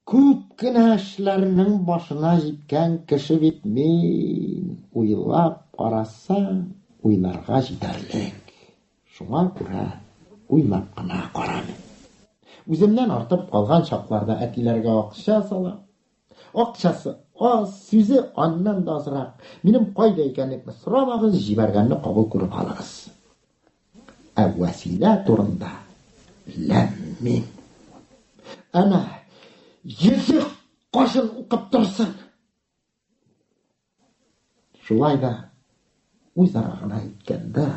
Күп кенә эшләрнең башына җиткән кеше бит мин, уйлап карасаң, уйларга җитәрлек. Шуңа күрә уйлап кына карамыйм. Үземнән артып калган чакларда әтиләргә акча салам. Акчасы аз, сүзе аннан да азрак. Минем кайда икәнлекне сорамагыз, җибәргәнне кабул күреп алыгыз. Ә Вәсилә турында ләм-мим. Әнә, йөзе кашын укып торсын. Шулай да үзара гына әйткәндә,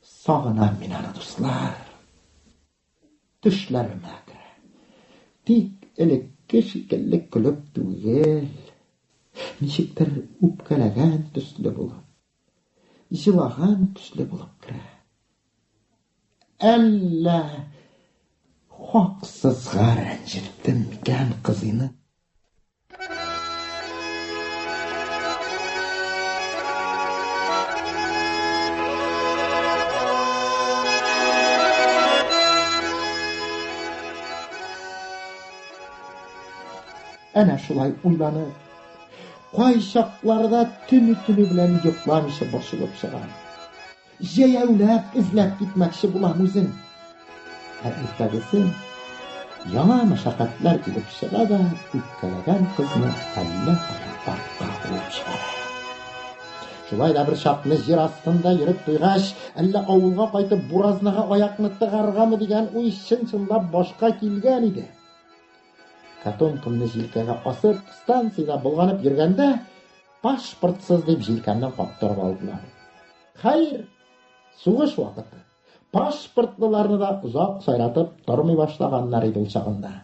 сагынам мин аны, дуслар. Төшләремә керә. Тик элекке шикелле көлеп түгел, ничектер үпкәләгән төсле булып. Җылаган төсле булып керә. Әллә хаксызга рәнҗеттем микән кызыйны? Әнә шулай уйланып, Кайчакларда төне-төне белән йокламыйча борчылып чыгам. Җәяүләп эзләп китмәкче булам үзен. Ә иртәгесен яңа мәшәкатьләр килеп чыга да үпкәләгән кызны әллә кая артка куып җибәрә. Шулай да бер чакны җир астында йөреп туйгач, әллә авылга кайтып буразнага аякны тыгаргамы дигән уй чын-чынлап башка килгән иде. Котомкамны җилкәгә асып, станциядә болганып йөргәндә, пашпортсыз дип җилкәмнән каптырып алдылар. Хәер, сугыш вакыты. Пашпортлыларны да озак сайратып тормый башлаганнар иде ул чагында.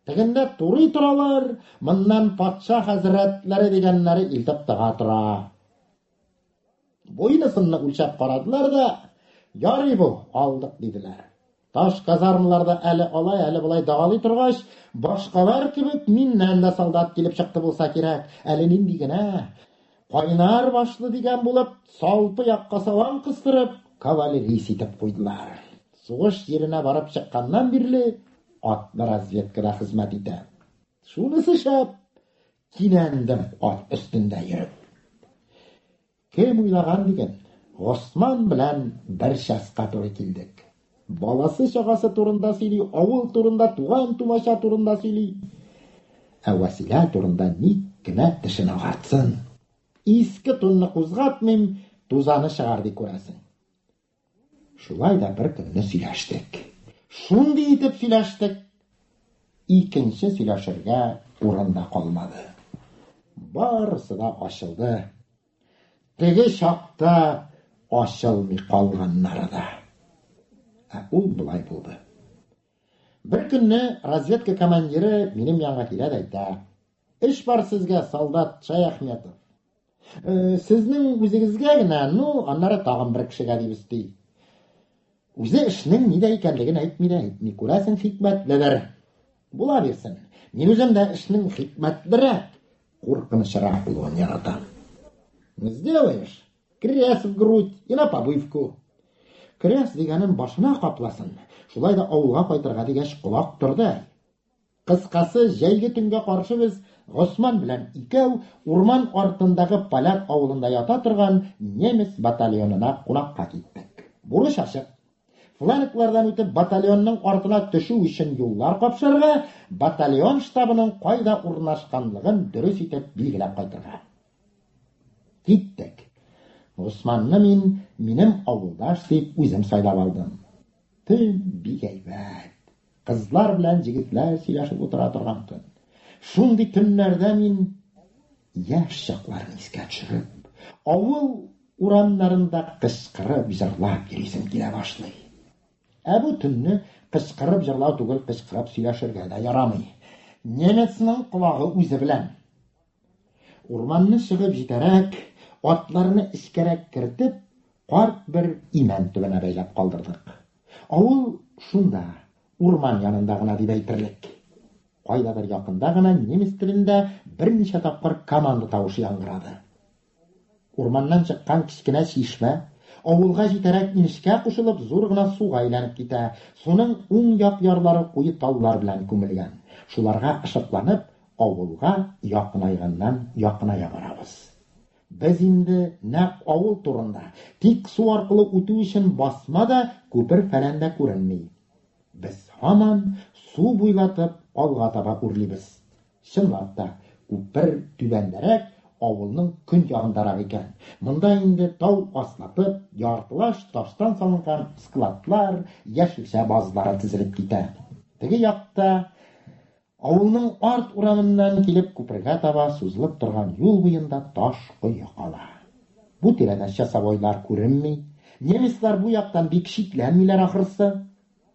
Тегендә турый торалар, моннан патша хәзрәтләре дигәннәре илтеп тыга тора. Буйны-сынны үлчәп карадылар да, ярый бу, алдык, диделәр. Таш казармаларда әле алай, әле болай дагалый торгач, башкалар кебек миннән дә солдат килеп чыкты булса кирәк. Әле нинди генә кайнар башлы дигән булып, салпы якка салам кыстырып, кавалерист итеп куйдылар. Сугыш җиренә барып чыкканнан бирле атлы разведкада хезмәт итә. Шунысы шәп! Кинәндем ат өстендә йөреп. Кем уйлаган диген, Госман белән бер часка туры килдек. Баласы-чагасы турында сөйли, авыл турында, туган-тумача турында сөйли. Ә Вәсилә турында ник кенә тешен агартсын. Иске тунны кузгатмыйм, тузаны чыгар ди күрәсең. Шулай да бер көнне сөйләштек. Шундый итеп сөйләштек, икенче сөйләшергә урын да калмады. Барысы да ачылды. Теге чакта ачылмый калганнары да. Ә ул болай булды. Бер көнне разведка командиры минем янга килә дә әйтә: "Эш бар сезгә, солдат Шәяхметов. Э, сезнең үзегезгә генә, ну, аннары тагын бер кешегә дип өсти. Үзе эшнең нидә икәнлеген әйтми дә әйтми, күрәсең, хикмәтледер. Була бирсен. Мин үзем дә эшнең хикмәтлерәк, куркынычрак булуын яратам. Сделаешь, крест в грудь и на побывку. Крест дигәнен башына капласын. Шулай да авылга кайтырга дигәч, колак торды. Кыскасы, җәйге төнгә каршы без Госман белән икәү урман артындагы поляк авылында ята торган немец батальонына кунакка киттек. Бурыч ачык. Фланглардан үтеп батальонның артына төшү өчен юллар капшарга, батальон штабының кайда урнашканлыгын дөрес итеп билгеләп кайтырга. Киттек. Госманны мин минем авылдаш дип үзем сайлап алдым. Төн бик әйбәт. Кызлар белән җегетләр сөйләшеп утыра торган төн. Шундый төннәрдә мин яшь чакларны искә төшереп, авыл урамнарында кычкырып җырлап йөрисем килә башлый. Ә бу төнне кычкырып җырлау түгел, кычкырып сөйләшергә дә ярамый. Немецның колагы үзе белән. Урманны чыгып җитәрәк, атларны эчкәрәк кертеп, карт бер имән төбенә бәйләп калдырдык. Авыл шунда, урман янында гына дип әйтерлек. Кайдадыр якында гына немец телендә берничә тапкыр команда тавышы яңгырады. Урманнан чыккан кечкенә чишмә, авылга җитәрәк инешкә кушылып, зур гына суга әйләнеп китә. Суның уң як ярлары куе таллар белән күмелгән. Шуларга ышыкланып, авылга якынайганнан якыная барабыз. Без инде нәкъ авыл турында, тик су аркылы үтү өчен басма да, күпер-фәлән дә күренми. Без һаман су буйлатып алга таба үрлибез. Чынлап та, күпер түбәндәрәк, авылның көньягындарак икән. Монда инде тау аслатып, яртылаш таштан салынган складлар, яшелчә базлары тезелеп китә. Теге якта, авылның арт урамыннан килеп күпергә таба сузылып торган юл буенда таш кое кала. Бу тирәдә часовойлар күренми. Немецлар бу яктан бик шикләнмиләр ахрысы.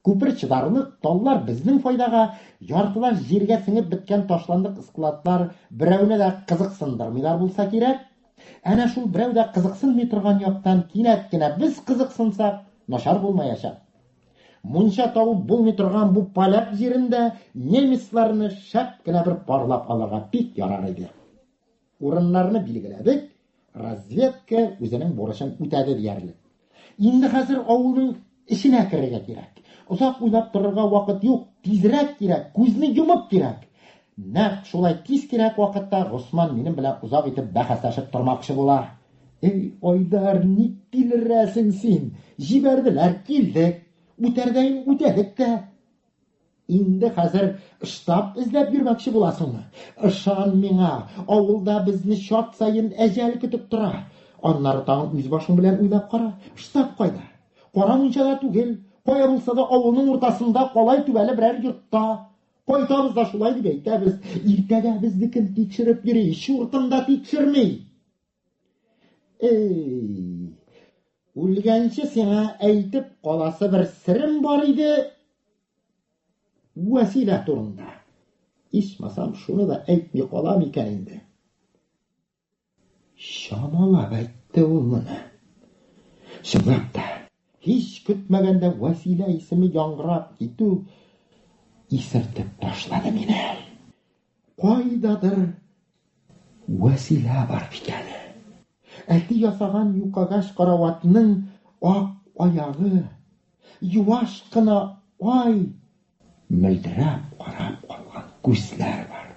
Күпер чыдарлык, таллар безнең файдага, яртылаш җиргә сеңеп беткән ташландык складлар берәүне дә кызыксындырмыйлар булса кирәк. Әнә шул берәү дә кызыксынмый торган яктан кинәт кенә без кызыксынсак, начар булмаячак. Мунча табып булмый торган бу поляк җирендә немецларны шәп кенә бер парлап алырга бик ярар иде. Урыннарны билгеләдек, разведка үзенең бурычын үтәде диярлек. Инде хәзер авылның эченә керергә кирәк. Озак уйлап торырга вакыт юк, тизрәк кирәк, күзне йомып кирәк. Нәкъ шулай тиз кирәк вакытта Госман минем белән озак итеп бәхәсләшеп тормакчы була. Эй, Айдар, ник тилерәсең син? Җибәрделәр, килдек. Үтәрдәен үтәдек тә. Инде хәзер штаб эзләп йөрмәкче буласыңмы? Ышан миңа, авылда безне чат саен әҗәл көтеп тора. Аннары тагын үз башың белән уйлап кара, штаб кайда? Кара мунчада түгел, кая булса да авылның уртасында калай түбәле берәр йортта. Кайтабыз да шулай дип әйтәбез. Иртәгә безнекен тикшереп йөри, чуртым да тикшерми. Эй, үлгәнче сиңа әйтеп каласы бер серем бар иде. Вәсилә турында. Ичмасам, шуны да әйтми калам икән инде. Чамалап әйтте ул моны. Чынлап та, һич көтмәгәндә Вәсилә исеме яңгырап китү исертеп ташлады мине. Кайдадыр Вәсилә бар бит әле. Әти ясаган юкагач караватның ак аягы, юаш кына ай мөлдерәп карап калган күзләр бар.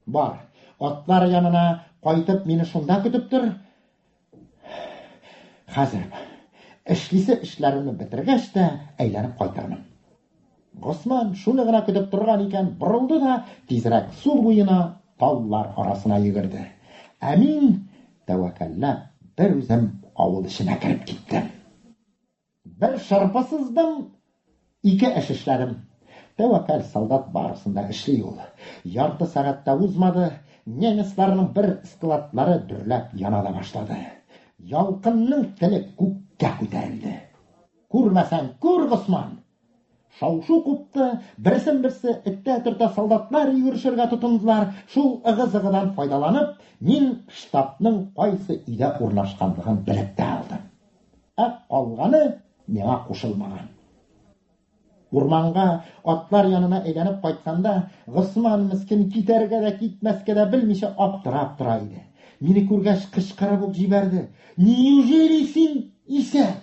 Бар. Атлар янына кайтып, мине шунда көтеп тор. Хәзер эшлисе эшләремне бетергәч тә әйләнеп кайтырмын. Госман шуны гына көтеп торган икән, борылды да тизрәк су буена таллар арасына йөгерде. Ә мин тәвәккәлләп бер үзем авыл эченә кереп киттем. Бер шырпы сыздым, ике эш эшләдем. Тәвәккәл солдат барысын да эшли ул. Ярты сәгать тә узмады, немецларның бер складлары дөрләп яна да башлады. Ялкынның теле күккә күтәрелде. Күрмәсәң, күр, Госман! Шау-шу купты, берсен-берсе этә-төртә солдатлар йөгерешергә тотындылар. Шул ыгы-зыгыдан файдаланып, мин штабның кайсы өйдә урнашканлыгын белеп тә алдым. Ә калганы миңа кушылмаган. Урманга атлар янына әйләнеп кайтканда, Госман мескен китәргә дә, китмәскә дә белмичә аптырап тора иде. Мине күргәч, кычкырып ук җибәрде. Неужели син исән?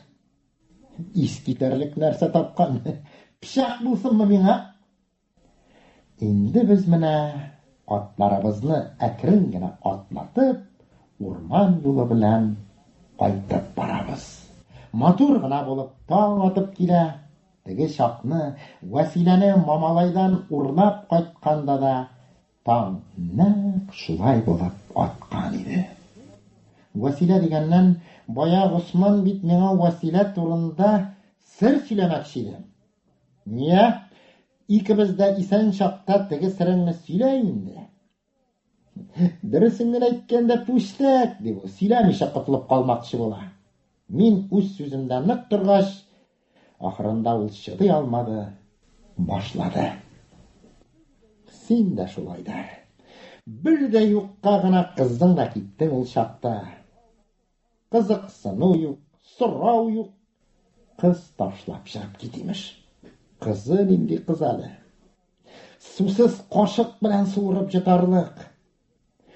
Ис китәрлек нәрсә тапкан. Пычак булсынмы миңа? Инде без менә атларыбызны әкрен генә атлатып, урман юлы белән кайтып барабыз. Матур гына булып таң атып килә. Теге чакны Вәсиләне Мамалайдан урлап кайтканда да таң нәкъ шулай булып аткан иде. Вәсилә дигәннән, бая Госман бит миңа Вәсилә турында сер сөйләмәкче иде. Нигә? Икебез дә исән чакта теге сереңне сөйлә инде. Дөресен генә әйткәндә, пүчтәк, ди бу, сөйләмичә котылып калмакчы була. Мин үз сүземдә нык торгач, ахырында ул чыдый алмады, башлады. Син дә шулай да. Бер дә юкка гына кыздың да киттең ул чакта. Кызыксыну юк, сорау юк. Кыз ташлап чыгып кит, имеш. Кызы нинди кыз әле? Сусыз кашык белән суырып йотарлык.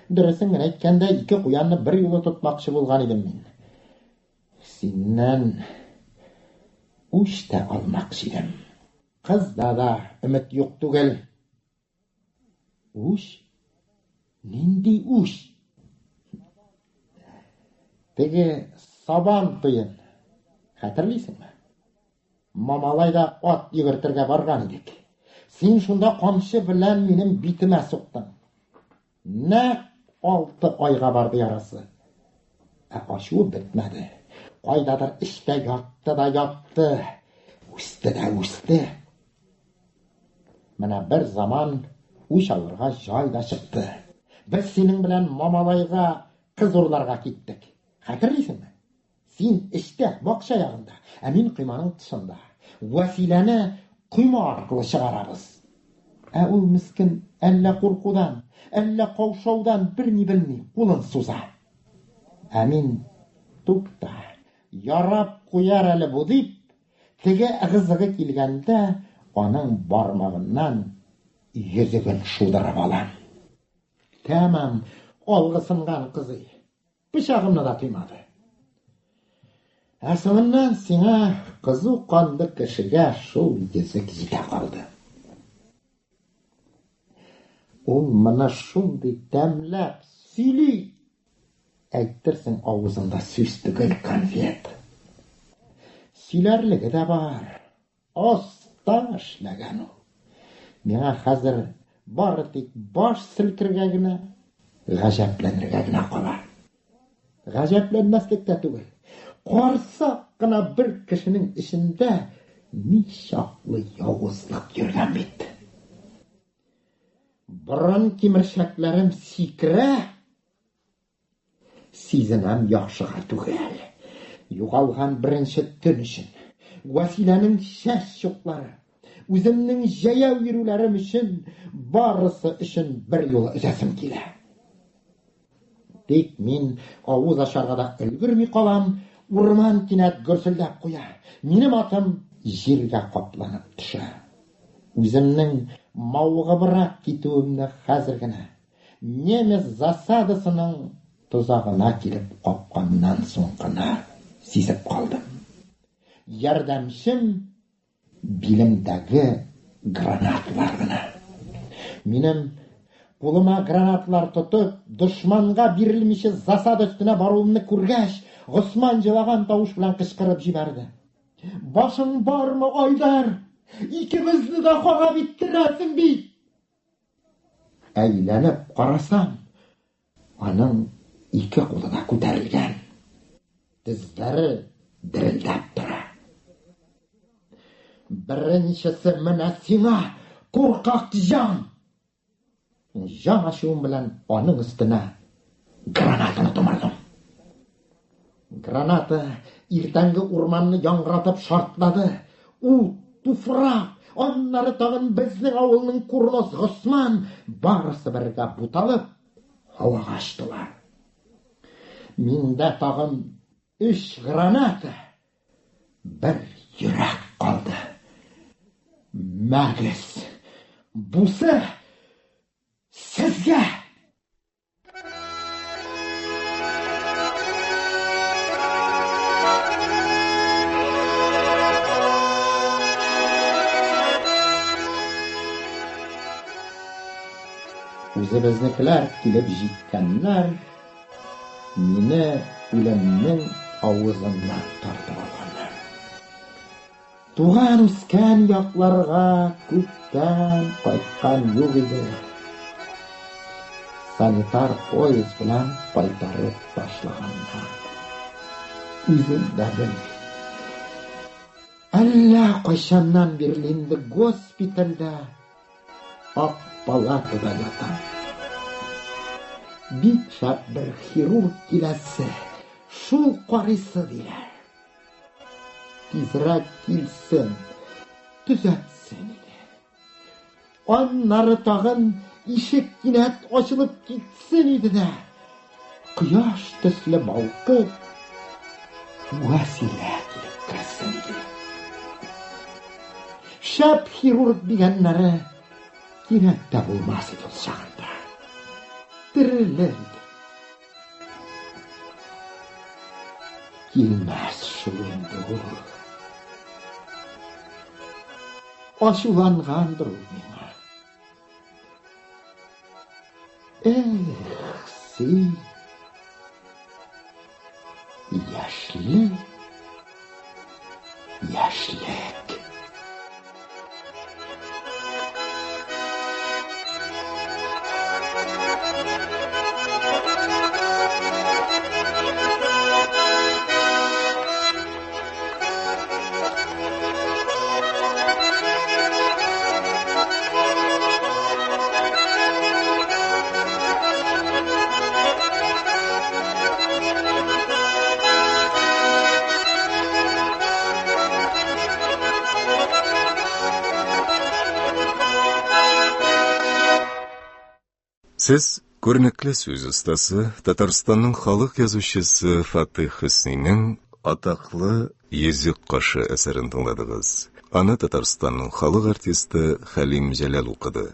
Дөресен генә әйткәндә, ике куянны бер юлы тотмакчы булган идем мин. Синнән үч тә алмакчы идем. Кызда да өмет юк түгел. Үч? Нинди үч? Теге сабан туен хәтерлисеңме? Мамалайда ат йөгертергә барган идек. Син шунда камчы белән минем битемә суктың. Нәкъ 6 айга барды ярасы. Ә ачуы бетмәде. Кайдадыр эчтә ятты да ятты. Үсте дә үсте. Менә бер заман үч алырга җай да чыкты. Без синең белән Мамалайга кыз урларга киттек. Хәтерлисеңме? Син эчтә, бакча ягында, ә мин койманың тышында. Вәсиләне койма аркылы чыгарабыз. Ә ул мескен әллә куркудан, әллә каушаудан берни белми, кулын суза. Ә мин, тукта, ярап куяр әле бу дип, теге ыгы-зыгы килгәндә аның бармагыннан йөзеген шудырып алам. Тәмам алгысынган кызый. Пычагымны да тоймады. Ә соңыннан сиңа кызу канлы кешегә шул йөзек җитә калды. Ул моны шундый тәмләп сөйли, әйтерсең авызында сүз түгел, конфет. Сөйләрлеге дә бар. Оста эшләгән ул. Миңа хәзер бары тик баш селкергә генә, гаҗәпләнергә генә кала. Гаҗәпләнмәслек тә түгел. Карсак кына бер кешенең эчендә ничаклы явызлык йөргән бит. Борын кимерчәкләрем сикерә, Сизенәм, яхшыга түгел. Югалган беренче төн өчен, Вәсиләнең чәч чуклары, үземнең җәяү йөрүләрем өчен, барысы өчен бер юлы өзәсем килә. Тик мин авыз ачарга да өлгерми калам, урман кинәт гөрселдәп куя, минем атым җиргә капланып төшә. Үземнең мавыгыбрак китүемне хәзер генә, немец засадасының тозагына килеп капканнан соң гына сизеп калдым. Ярдәмчем билемдәге гранаталар гына. Минем Кулыма гранаталар тотып, дошманга бирелмичә засада өстенә баруымны күргәч, Госман җылаган тавыш белән кычкырып җибәрде. Башың бармы, Айдар? Икебезне дә харап иттерәсең бит! Әйләнеп карасам, аның ике кулы да күтәрелгән. Тезләре дерелдәп тора. Беренчесе менә сиңа, куркак җан! Җан ачуым белән аның өстенә гранатаны томырдым. Граната иртәнге урманны яңгыратып шартлады. Ут, туфрак, аннары тагын безнең авылның курнос Госман барысы бергә буталып һавага очтылар. Миндә тагын өч граната, бер йөрәк калды. Мәгез, бусы сезгә! Үзебезнекеләр килеп җиткәннәр, мине үлемнең авызыннан тартып алганнар. Туган-үскән якларга күптән кайткан юк иде. Санитар поезд белән кайтарып ташлаганнар. Үзем дә белмим. Әллә кайчаннан бирле инде госпитальдә ак палатада ятам. Бик шәп бер хирург киләсе, шул карыйсы диләр. Тизрәк килсен, төзәтсен иде. Аннары тагын ишек кинәт ачылып китсен иде дә, кояш төсле балкып, Вәсилә килеп керсен иде. Шәп хирург дигәннәре кирәк тә булмас иде ул чагында. Терелер иде. Килмәс шул инде ул. Ачулангандыр ул миңа. Эх, син, яшьлек, яшьлек. Сез күренекле сүз остасы, Татарстанның халык язучысы Фатых Хөснинең атаклы Йөзек кашы әсәрен тыңладыгыз. Аны Татарстанның халык артисты Хәлим Җәләл укыды.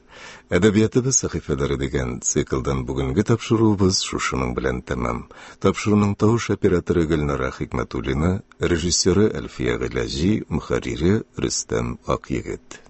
Әдәбиятыбыз сәхифәләре дигән циклдан бүгенге тапшыруыбыз шушының белән тәмам. Тапшыруның тавыш операторы Гөлнара Хикмәтуллина, режиссеры Әлфия Гыйләҗи, мөхәррире Рөстәм Акъегет.